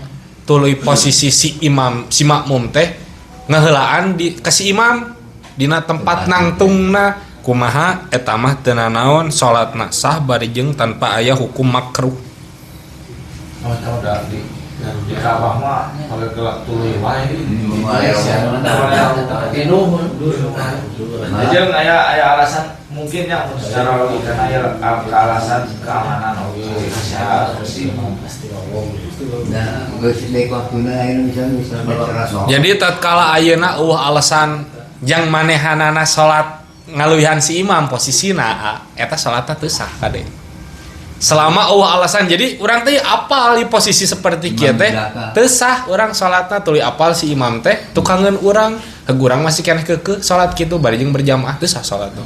tuluy posisi si imam si makmum teh ngaheulaan di ka si imam dina tempat nangtungna kumaha eta mah teu nanaon salatna sah bari jeung tanpa aya hukum makruh. Oh, tahu dah di Ka'bah mah pagegelak tuluy wae. Jeung aya alasan mungkin ya secara logika aya alasan keamanan oge sehat bersih. Nah, geus deui waktuna aya bisa Jadi tatkala ayeuna eueuh alasan yang manehanana salat ngaluwihan si imam posisina eta salatna teu sah kade. Selama eueuh alasan, jadi urang teh apal di posisi seperti kieu teh teu sah urang salatna, tuluy apal si imam teh tukangeun urang, heug urang masih keneh keukeuh salat kitu bari jeung berjamaah teu sah salat teh.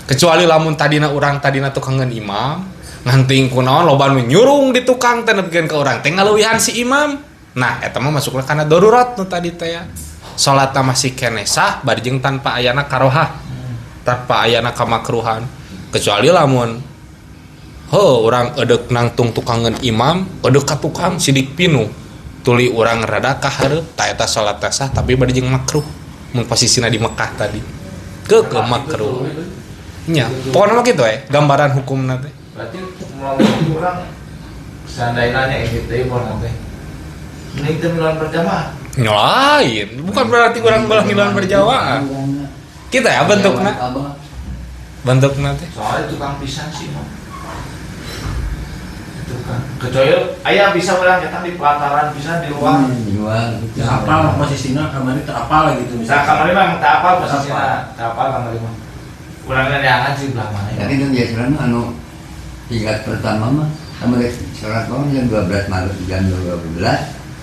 Kecuali lamun tadina urang tadina tukangeun imam nganting kunaon loba nu nyurung di tukang teh nepikeun ka urang teh ngaluwihan si imam. Nah eta mah masukna kana darurat nu tadi teh ya. Salatna masih keneh sah bari jeung tanpa ayana karohah, tanpa ayana kamakruhan. Kecuali lamun heuh urang edeuk nangtung tukangeun imam, edeuk ka tukang sidik pinuh, tuluy urang rada ka hareup, ta eta salatna sah tapi bari jeung makruh mun posisina di Mekah tadi. Keukeuh makruh. Nya, pokona mah kitu we gambaran hukumna teh. Berarti mun urang seandainya nya ini teh mun teh mending teu miluan berjamaah. Lain, bukan berarti urang belah miluan berjamaah. Kita ya bentukna. Bentukna teh. Soalnya tukang pisan sih mah. Tukang. Kecuali aya bisa urang datang di pelataran pisan di luar. Di luar. Apal posisina kamari teu apal gitu misalnya. Nah, kamari mah teu apal posisina, teu apal kamari mah. Urangna neangan sih belah mana. Tapi itu biasanya anu tingkat pertama mah kamari salat mah jam 12 malam, jam 12.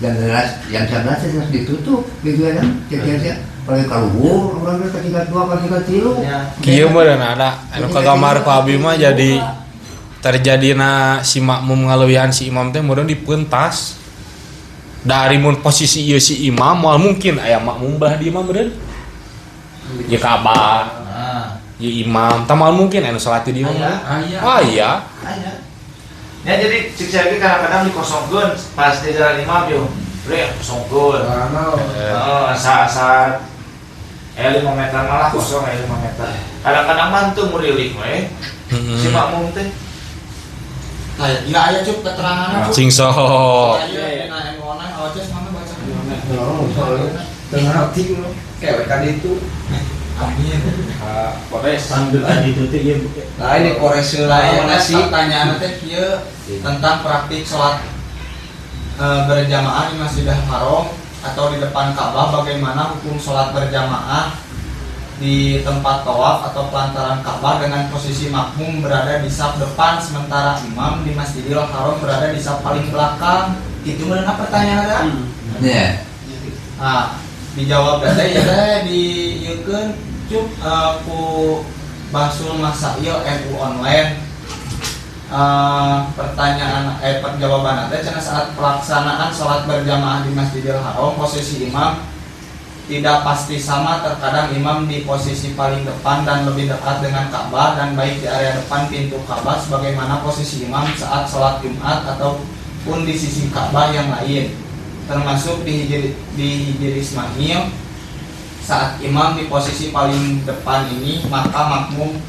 Jam 11, jam 11 harus ditutup gitu kan, jadi paling kaluhur orang ke tingkat 2 ke tingkat 3. Kieu mah dan ada anu kagambar ku abi mah jadi terjadina si makmum ngaluwihan si imam teh meureun dipentas. Dari mun posisi ieu si imam moal mungkin aya makmum belah di imam meureun. Ye Ka'bah. Ye imam, tah moal mungkin anu salat di imam. Aya. Oh iya. Aya. Ya jadi cik saya kadang-kadang dikosongkeun pas di jalan imam yo. Bre kosongkeun. Heeh, saat 5 meter malah kosong 5 meter. Kadang-kadang mah teu murilik we. Si makmum teh. Tah, ya aya cup keteranganna cup. Cing soho. Aya dina online awas mana baca. Teu ngarti kayak kan itu. Amin. Kores. Sambil tadi itu teh ieu. Nah, ini kores heula nasi pertanyaan teh kieu tentang praktik salat berjamaah di Masjidil Haram atau di depan Ka'bah, bagaimana hukum salat berjamaah di tempat tawaf atau pelantaran Ka'bah dengan posisi makmum berada di saf depan sementara imam di Masjidil Haram berada di saf paling belakang. Itu benar pertanyaan ada? Iya. Ah, dijawab teh ya teh diieukeun cup ku Bahsul Masail NU online. Pertanyaan perjawaban teh cenah saat pelaksanaan salat berjamaah di Masjidil Haram posisi imam tidak pasti sama, terkadang imam di posisi paling depan dan lebih dekat dengan Ka'bah dan baik di area depan pintu Ka'bah sebagaimana posisi imam saat sholat Jumat ataupun di sisi Ka'bah yang lain, termasuk di Hijir Ismail. Saat imam di posisi paling depan ini, maka makmum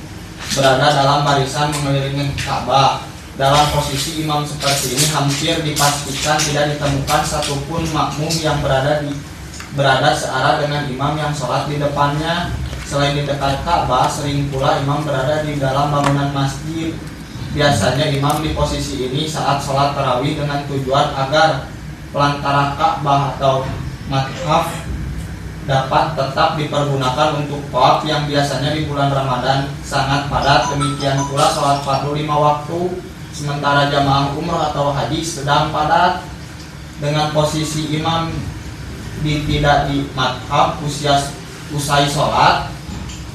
berada dalam barisan mengelilingi Ka'bah. Dalam posisi imam seperti ini hampir dipastikan tidak ditemukan satupun makmum yang berada searah dengan imam yang sholat di depannya. Selain di dekat Ka'bah, sering pula imam berada di dalam bangunan masjid. Biasanya imam di posisi ini saat sholat tarawih dengan tujuan agar pelantara Ka'bah atau mathaf dapat tetap dipergunakan untuk tawaf yang biasanya di bulan Ramadan sangat padat. Demikian pula sholat fardu 5 waktu, sementara jamaah umroh atau haji sedang padat. Dengan posisi imam tidak di madhab usai sholat,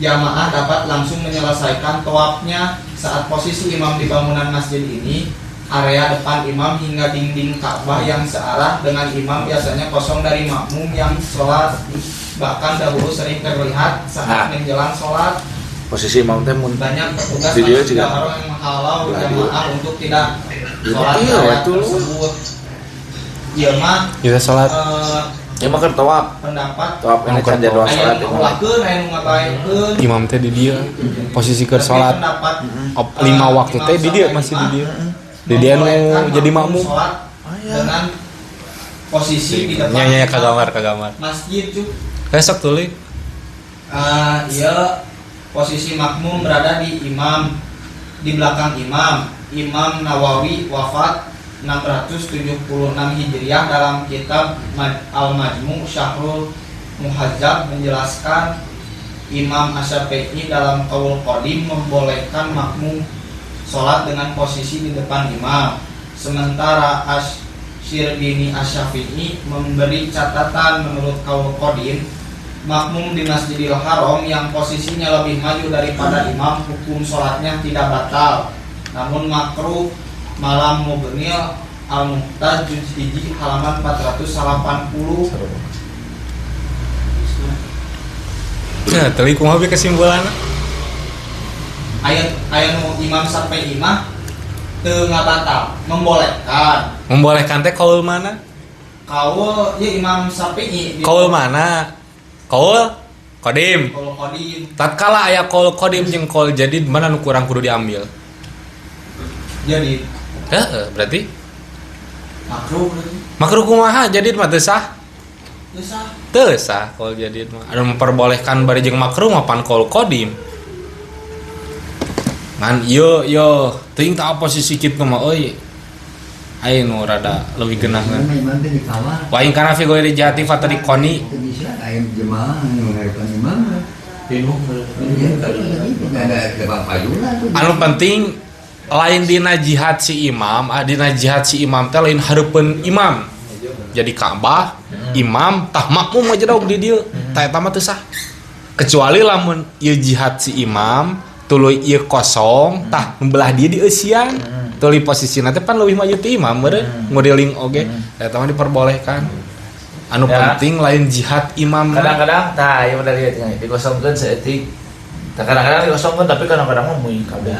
jamaah dapat langsung menyelesaikan tawafnya. Saat posisi imam di bangunan masjid ini, area depan imam hingga dinding Ka'bah yang searah dengan imam biasanya kosong dari makmum yang sholat. Bahkan dahulu sering terlihat saat menjelang sholat posisi imam teh banyak petugas masjid orang yang menghalau jamaah untuk tidak sholat di area tersebut. Iya mah sholat. Ya mah keur tawaf. Pendapat tawaf ini kan jadwal salat ulahkeun aya nu ngabaekeun. Imam teh di dieu posisi keur salat 5 waktu teh di dieu masih di dieu. Di dieu nu jadi makmum dengan posisi di depan. Nya nya kagambar. Masjid cuk. Besok tuluy. Ieu posisi makmum berada di imam, di belakang imam. Imam Nawawi wafat 676 Hijriah dalam kitab Al-Majmu' Syahrul Muhadzab menjelaskan Imam Asy-Syafi'i dalam qaul qadim membolehkan makmum sholat dengan posisi di depan imam. Sementara Asy-Syirbini Asy-Syafi'i memberi catatan menurut qaul qadim makmum di Masjidil Haram yang posisinya lebih maju daripada imam hukum sholatnya tidak batal, namun makruh. Malam Mughnil Al-Muhtaj Juz 1 halaman 480. Nah, teli kumaha bi kesimpulanna? Aya nu imam sampai imah teu ngabatal, membolehkan. Membolehkan teh kaul mana? Kaul ya Imam Syafi'i. Kaul mana? Kaul qadim. Kaul qadim. Tatkala aya kaul qadim jeung kaul jadid mana nu kurang kudu diambil? Jadi heeh, berarti makruh berarti. Makruh kumaha jadid mah teu sah? Teu sah. Teu sah kaul jadid mah. Anu memperbolehkan bari jeung makruh mah pan kaul qadim. Ngan ieu yo teuing tah posisi kitu mah euy. Aya nu rada leuwih geunahna. Wa in kana fi ghairi jihati fatariqoni. Teu bisa aya jemaah nu ngarepan imam. Anu penting lain dina jihad si imam, dina jihad si imam teh lain hareupeun imam. Jadi Ka'bah, imam tah makmum aja dong di dieu. Tah eta mah teu sah. Kecuali lamun ieu jihad si imam, tuluy ieu kosong, tah belah dieu dieusian. Tuluy posisina teh pan leuwih maju ti imam meureun, nguriling oge. Tah eta mah diperbolehkan. Anu ya. Penting lain jihad imam. Kadang-kadang tah ieu udah lihat nya dikosongkeun saeutik. Kadang-kadang dikosongkeun tapi kadang-kadang mah meuy kabeh.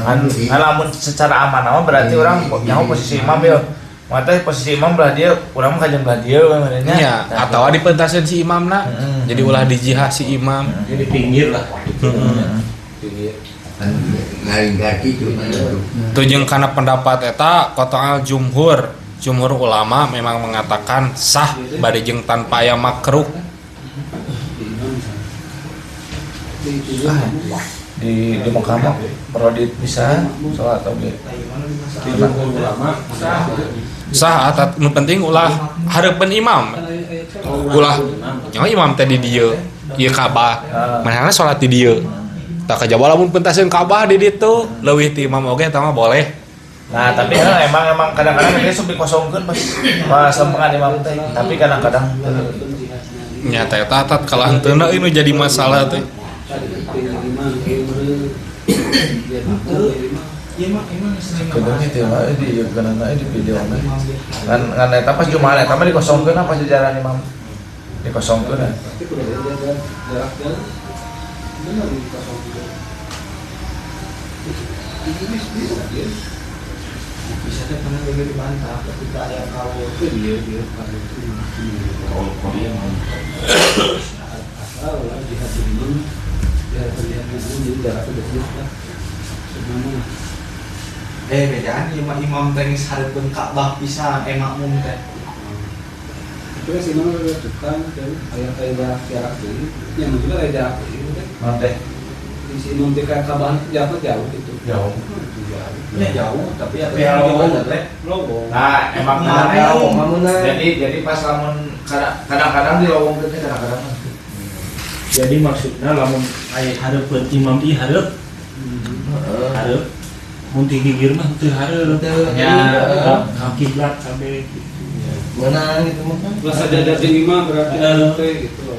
Kan lamun secara aman mah berarti orang nyaho posisi imam ya. Mata posisi imam belah dia, urang mah kajeun belah dia we nya. Nya, atawa dipentaseun si imamna. Jadi ulah dijihah si imam. Jadi pinggir lah. Pinggir. Ngaringkar kitu. Tujeng kana pendapat eta qata'al jumhur. Jumhur ulama memang mengatakan sah bari jeung tanpa aya makruh. Di Mekah mah perodit bisa salat oge. Sah atau nu penting ulah hareupeun imam. Ulah nyawa imam teh di dieu, ieu Ka'bah. Manehna salat di dieu. Tah kajaba lamun pentaseun Ka'bah di ditu, leuwih ti imam oge eta mah boleh. Nah, tapi emang kadang-kadang dia sok dikosongkeun pas lempengan imam teh, tapi kadang-kadang nya teh tatat kalah henteu ini jadi masalah teh. Kedengnya teh mah di ieu kana di video na. Ngan eta pas Jumat eta mah dikosongkeun pas jajaran imam. Dikosongkeun. Tapi kudu jarak jauh. Benar dikosong juga. Ini bisa dia. Bisa teh pernah juga dibantah ketika ada kalau Itu dia kalau itu Kalau Korea mau asal lah jihad imam jihad jihad imam jadi jaraknya dekat lah sebenarnya. Bedaan imam teh geus hareupeun Ka'bah pisan makmum teh. Tapi kan si imam udah tukang kan aya kayak jarak deui yang juga kayak jarak deui teh. Imam teh Di si imam teh ka Ka'bah jaraknya jauh gitu. Jauh. Ya jauh tapi Tapi lowong teh. Lowong. Nah, emang kadang jadi pas lamun kadang-kadang di lowong teh kadang-kadang. Jadi maksudnya lamun aya hareupeun imam ieu hareup. Hareup. Mun ti gigir mah teu hareup. Ya, ka kiblat sampai gitu. Mana gitu mah kan. Lah sajadah jeung imam berarti teh gitu.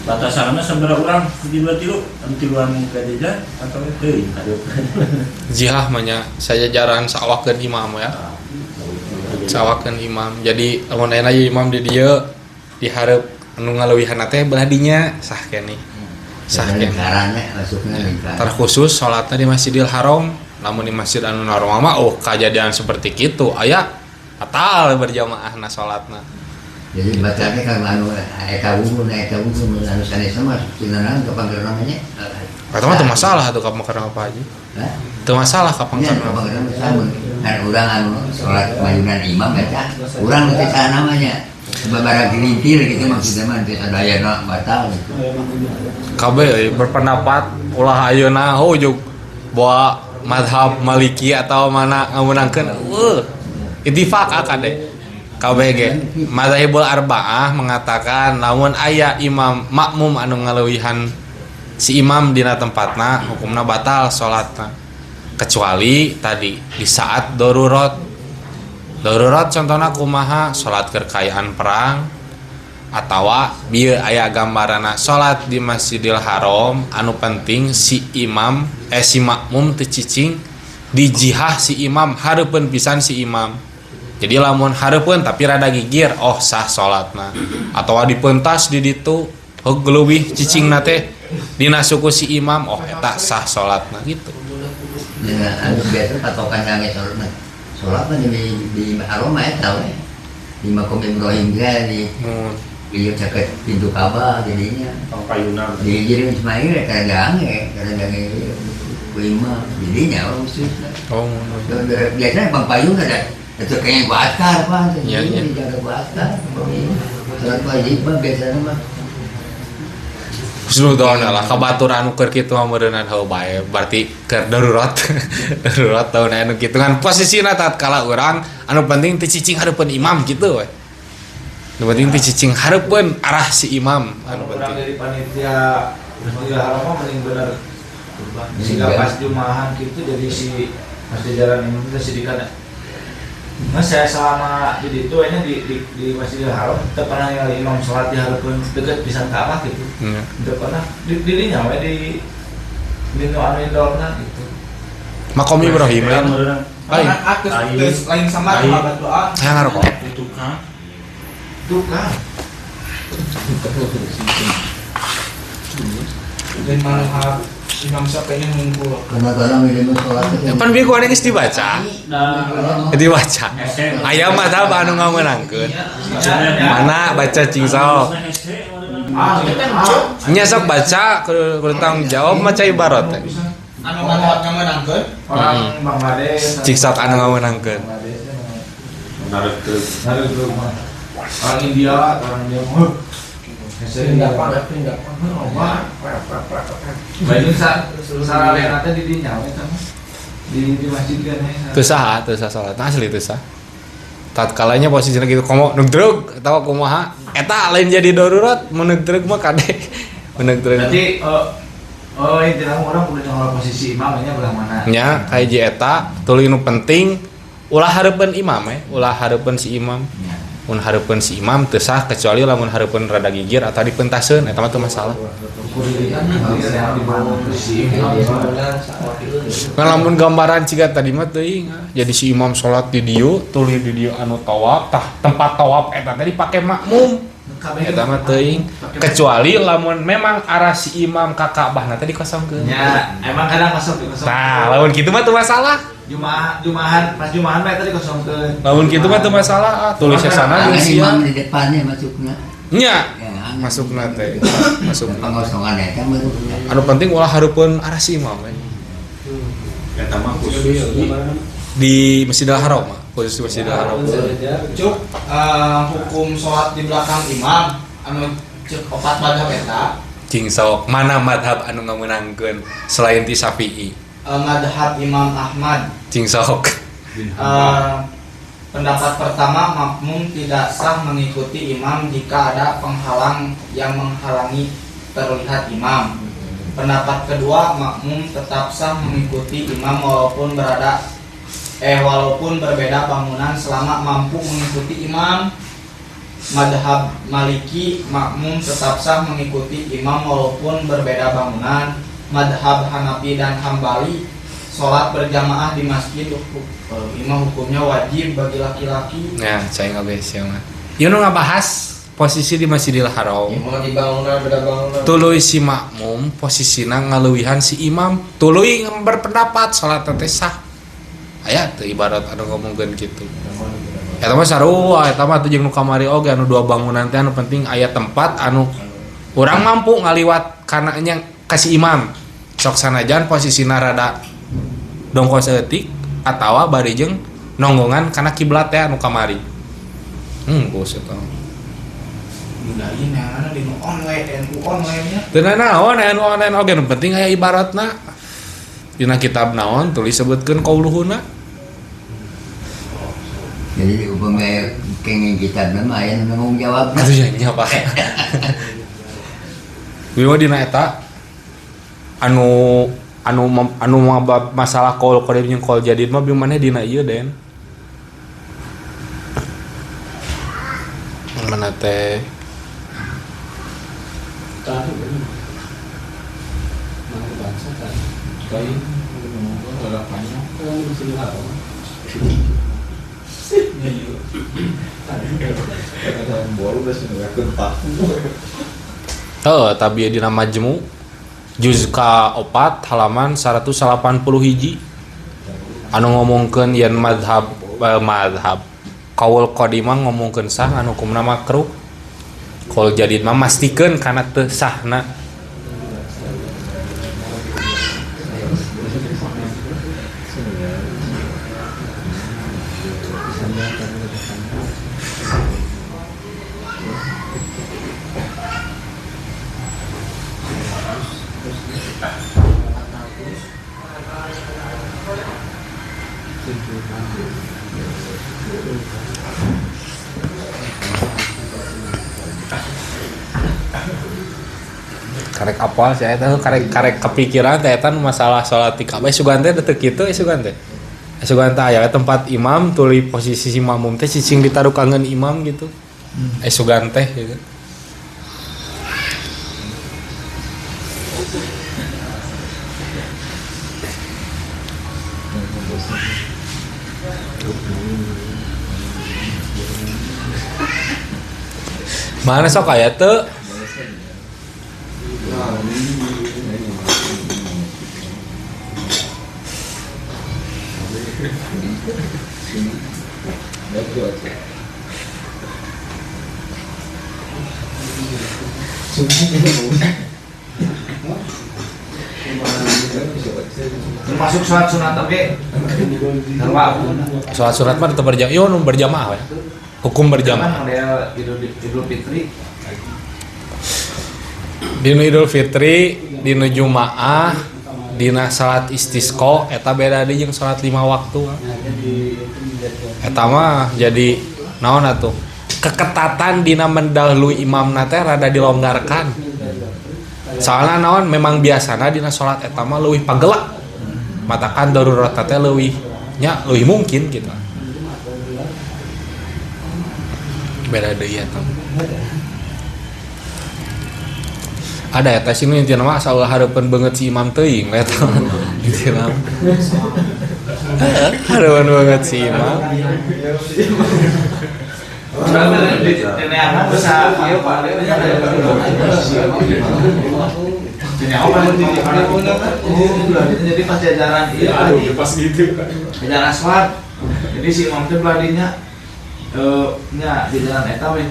Batasanna sabaraha urang di dua tilu, anu tiluan gajaja atau teuing hareup. Jihah mah nya sajajaran sawakeun imam ya. Sawakeun imam. Jadi lamun aya imam di dieu di hareup anu ngaleuwihanna teh belah dinya sah keneh. Sah keneh. Lingkarannya masuknya lingkaran. Terkhusus salatna di Masjidil Haram, lamun di masjid anu normal mah oh kajadian seperti kitu aya batal berjamaahna salatna. Jadi bacanya kan anu eta wudhu mun anu sanes mah sunanan ka panggeran nya. Eta mah teu masalah atuh ka panggeran apa aja. Hah? Teu masalah ka Nya panggeran. ka panggeran samun. Kan urang anu salat majunan imam eta urang teh saha namanya. Sababaraha gelintir gitu maksudnya mah teh sadayana batal gitu. Kabeh berpendapat ulah ayeuna hujug bawa mazhab Maliki atau mana ngameunangkeun eueuh ittifaq akade. KBG Madzhabul Arba'ah mengatakan lamun aya imam makmum anu ngaleuwihan si imam dina tempatna hukumna batal salatna kecuali tadi di saat darurat. Darurat contohna kumaha salat keur kaayaan perang atawa bieu aya gambaranna salat di Masjidil Haram anu penting si imam si makmum teu cicing di jihah si imam hareupeun pisan si imam. Jadi lamun hareupeun tapi rada gigir oh sah salatna atawa dipentas di ditu heug leuwih cicingna teh dina suku si imam oh eta sah salatna gitu. Ya anu biasa patokan nangis salatna. Salat mah di Haram eta we. Di Makom Ibrahim ge di ieu caket pintu Ka'bah jadinya. Pangpayuna. Di Jirim Ismail karena dange ku imam jadinya khususna. Oh. Biasanya pangpayuna da itu kayaknya gua askar pak, ya, ya. Dijaga gua askar. Salat wajib mah biasanya mah. Husnudon lah, kabaturan anu keur kitu mah meureunnan heuh bae, berarti keur darurat. Darurat taun anu kitu kan posisina tatkala urang anu penting teu cicing hareupeun imam kitu we. Nu penting teu cicing hareupeun arah si imam anu urang penting. Dari panitia Masjidil Haram mah mending bener. Sehingga pas jumahan kitu jadi si pas jajaran imam teh sidikan. Nah, saya selama di itu ini di Masjidil Haram teu pernah ningali imam salat di hareupeun deket pisan Ka'bah gitu. Teu pernah di dinya we di nu anu indorna gitu. Makom Ibrahim lain. Lain. Lain sama sahabat doa. Hayang ngarokok. Tukang. Tukang. Lain manhab imam Syafi'i ngumpul. Kadang-kadang ini mah sholat teh. Pan bieu ku ane geus dibaca. Dibaca. Aya mazhab anu ngamenangkeun. Mana baca cing sok. Nya sok baca kudu tanggung jawab maca ibarat teh. Anu mazhab ngamenangkeun Orang Bangladesh. Cing sok anu ngamenangkeun. Menarik terus. Menarik terus. Orang India, orang India. Baik saralena teh di dinya we tah. Di masjid kan Teu saha, teu sah salat. Asli teu sah. Tatkalanya posisinya gitu komo nugdrug atawa kumaha eta lain jadi darurat mun nugdrug mah kade. Mun nugdrug. Berarti Oh, intinya orang kudu nyaho posisi imam nya belah mana. Nya kahiji eta tuluy nu penting ulah hareupeun imam ulah hareupeun si imam. Mun hareupeun si imam teu sah kecuali lamun hareupeun rada gigir atau dipentaseun eta mah teu masalah. Kan lamun gambaran ciga tadi mah teuing jadi si imam salat di dieu tuluy di dieu anu tawaf tah tempat tawaf eta teh dipake makmum. Eta mah teuing kecuali lamun memang arah si imam ka Ka'bah na teh dikosongkeun. Nya, emang kadang kosong dikosongkeun. Tah, lamun kitu mah teu masalah. Jumahan pas Jumahan mah eta dikosongkeun. Lamun kitu mah teu masalah, tulis sana jeung si imam di depannya masukna. Nya, masukna teh, masukna. Pengosongan eta mah. Anu penting ulah hareupeun arah si imam we. Eta mah khusus di Masjidil Haram mah, khusus di Masjidil Haram. Cuk, hukum salat di belakang imam anu cek opat madhab eta. Cing sok, mana madhab anu ngamenangkeun selain ti Syafi'i? Madhab Imam Ahmad. Cing sok. Pendapat pertama, makmum tidak sah mengikuti imam jika ada penghalang yang menghalangi terlihat imam. Pendapat kedua, makmum tetap sah mengikuti imam walaupun walaupun berbeda bangunan selama mampu mengikuti imam. Madhab Maliki, makmum tetap sah mengikuti imam walaupun berbeda bangunan. Madhab Hanafi dan Hambali, sholat berjamaah di masjid imam hukumnya wajib bagi laki-laki. Nah, saya nggak biasa mah. Ieu nu ngabahas posisi di Masjidil Haram. Imam di bangunan beda bangunan. Tuluy si makmum posisina ngaleuwihan si imam, tuluy berpendapat salat teh sah. Aya teu ibarat anu ngomongkeun kitu. Eta mah sarua, eta mah teh jeung nu kamari oge anu dua bangunan teh anu penting aya tempat anu urang mampu ngaliwat kana nya kasih imam. Sok sanajan posisina rada dongko saeutik atawa bari jeung nonggongan kana kiblat teh anu kamari. Bos eta. Gunain yang di nu online, nu online-nya. Teu naon anu online oge nu penting aya ibaratna. Dina kitab naon tulis sebutkeun qauluhuna. Jadi upami kenging kitabna mah aya nu nanggung jawabna. Atuh nya Pak. Wieu dina eta anu anu anu masalah qaul qadim jeung qaul jadid mah bieu maneh dina ieu den. Mana teh? Tadi mana baca tadi? Kain ada panjang kan di sini apa? Oh, tapi dina Majmu juz ka-4 halaman 181 anu ngomongkeun yen madhab qaul qadimah ngomongkeun sah anu hukumna makruh. Qaul jadid mah mastikeun kana teu sahna. Karek apal sih eta karek kepikiran teh eta masalah salat di Ka'bah sugan teh teu kitu sugan teh. Sugan teh aya tempat imam tuluy posisi si makmum teh cicing ditarukangeun imam gitu. Sugan teh gitu. Mana sok aya teu? Termasuk sholat sunat oke. Sholat sunat mah tetap berjamaah. Yo nu berjamaah we. Hukum berjamaah. Model Idul Fitri. Dina Idul Fitri, dina Jumaah, dina salat istisqa eta beda deui jeung salat 5 waktu. Eta mah jadi naon atuh? Keketatan dina mendahului imamna teh rada dilonggarkan. Soalna naon memang biasana dina salat eta mah leuwih pagelak. Matakan darurat teh leuwih nya leuwih mungkin gitu. Beda deui eta. Ada eta sih nu intina mah asal hareupeun beungeut si imam teuing we eta. Intina. Hareupeun beungeut si imam. Jadi pas jajaran iya pas gitu jajaran sholat. Jadi si imam teh beladinya nya jajaran eta we.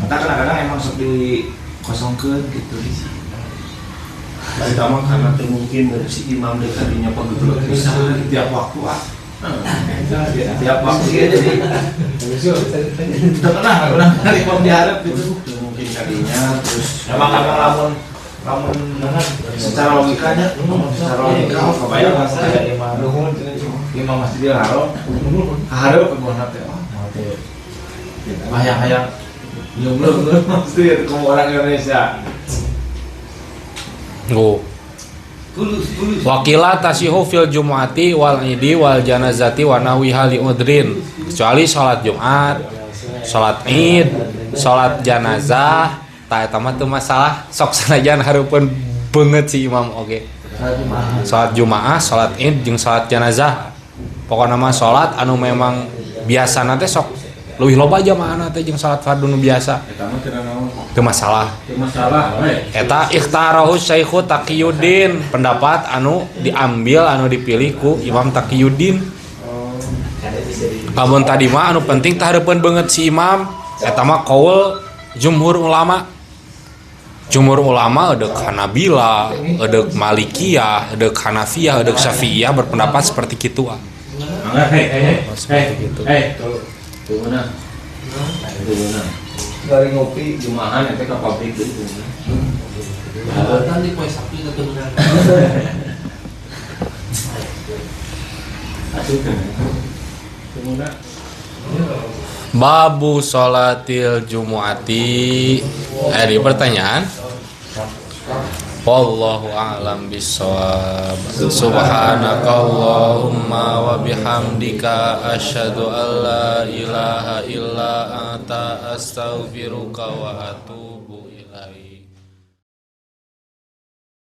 Mata kadang-kadang emang sok dikosongkeun gitu. Eta mah karena teu mungkin si imam deui kadinya pageblek pisan tiap waktu ah. Tiap waktu jadi kita pernah imam diharap gitu. Mungkin kadinya terus emang lamun secara logikanya, secara logika oh kebayang ada imam Masjidil Haram hareup ke teh oh mau teh hayang-hayang nyumlung masjid kamu orang Indonesia. Oh. Wakila tasihu fil jumu'ati wal idi wal janazati wa nahwiha li udrin. Kecuali salat Jumat, salat Id, salat janazah, tah eta mah teu masalah, sok sanajan hareupeun beungeut si imam oge. Salat Jumaah, salat Id jeung salat janazah. Pokona mah salat anu memang biasana teh sok leuwih loba jamaahna teh jeung salat fardu nu biasa. Eta mah teu naon. Teu masalah. Teu masalah we. Eta ikhtarahu Syaikhu Taqiyuddin, pendapat anu diambil anu dipilih ku Imam Taqiyuddin. Lamun tadi mah anu penting tah hareupeun beungeut si imam, eta mah qaul jumhur ulama. Jumhur ulama edeuk Hanabila, edeuk Malikiyah, edeuk Hanafiyah, edeuk Syafi'iyah berpendapat seperti kitu ah. Hei, seperti gitu. Tuh mana? Tuh mana? Dari ngopi jumahan ente ke pabrik gitu. Kan di poe Sabtu itu benar. Tuh mana? Babu sholatil jumu'ati. Ada pertanyaan? Wallahu a'lam bissawab. Subhanakallahumma wa bihamdika asyhadu an la ilaha illa anta astaghfiruka wa atubu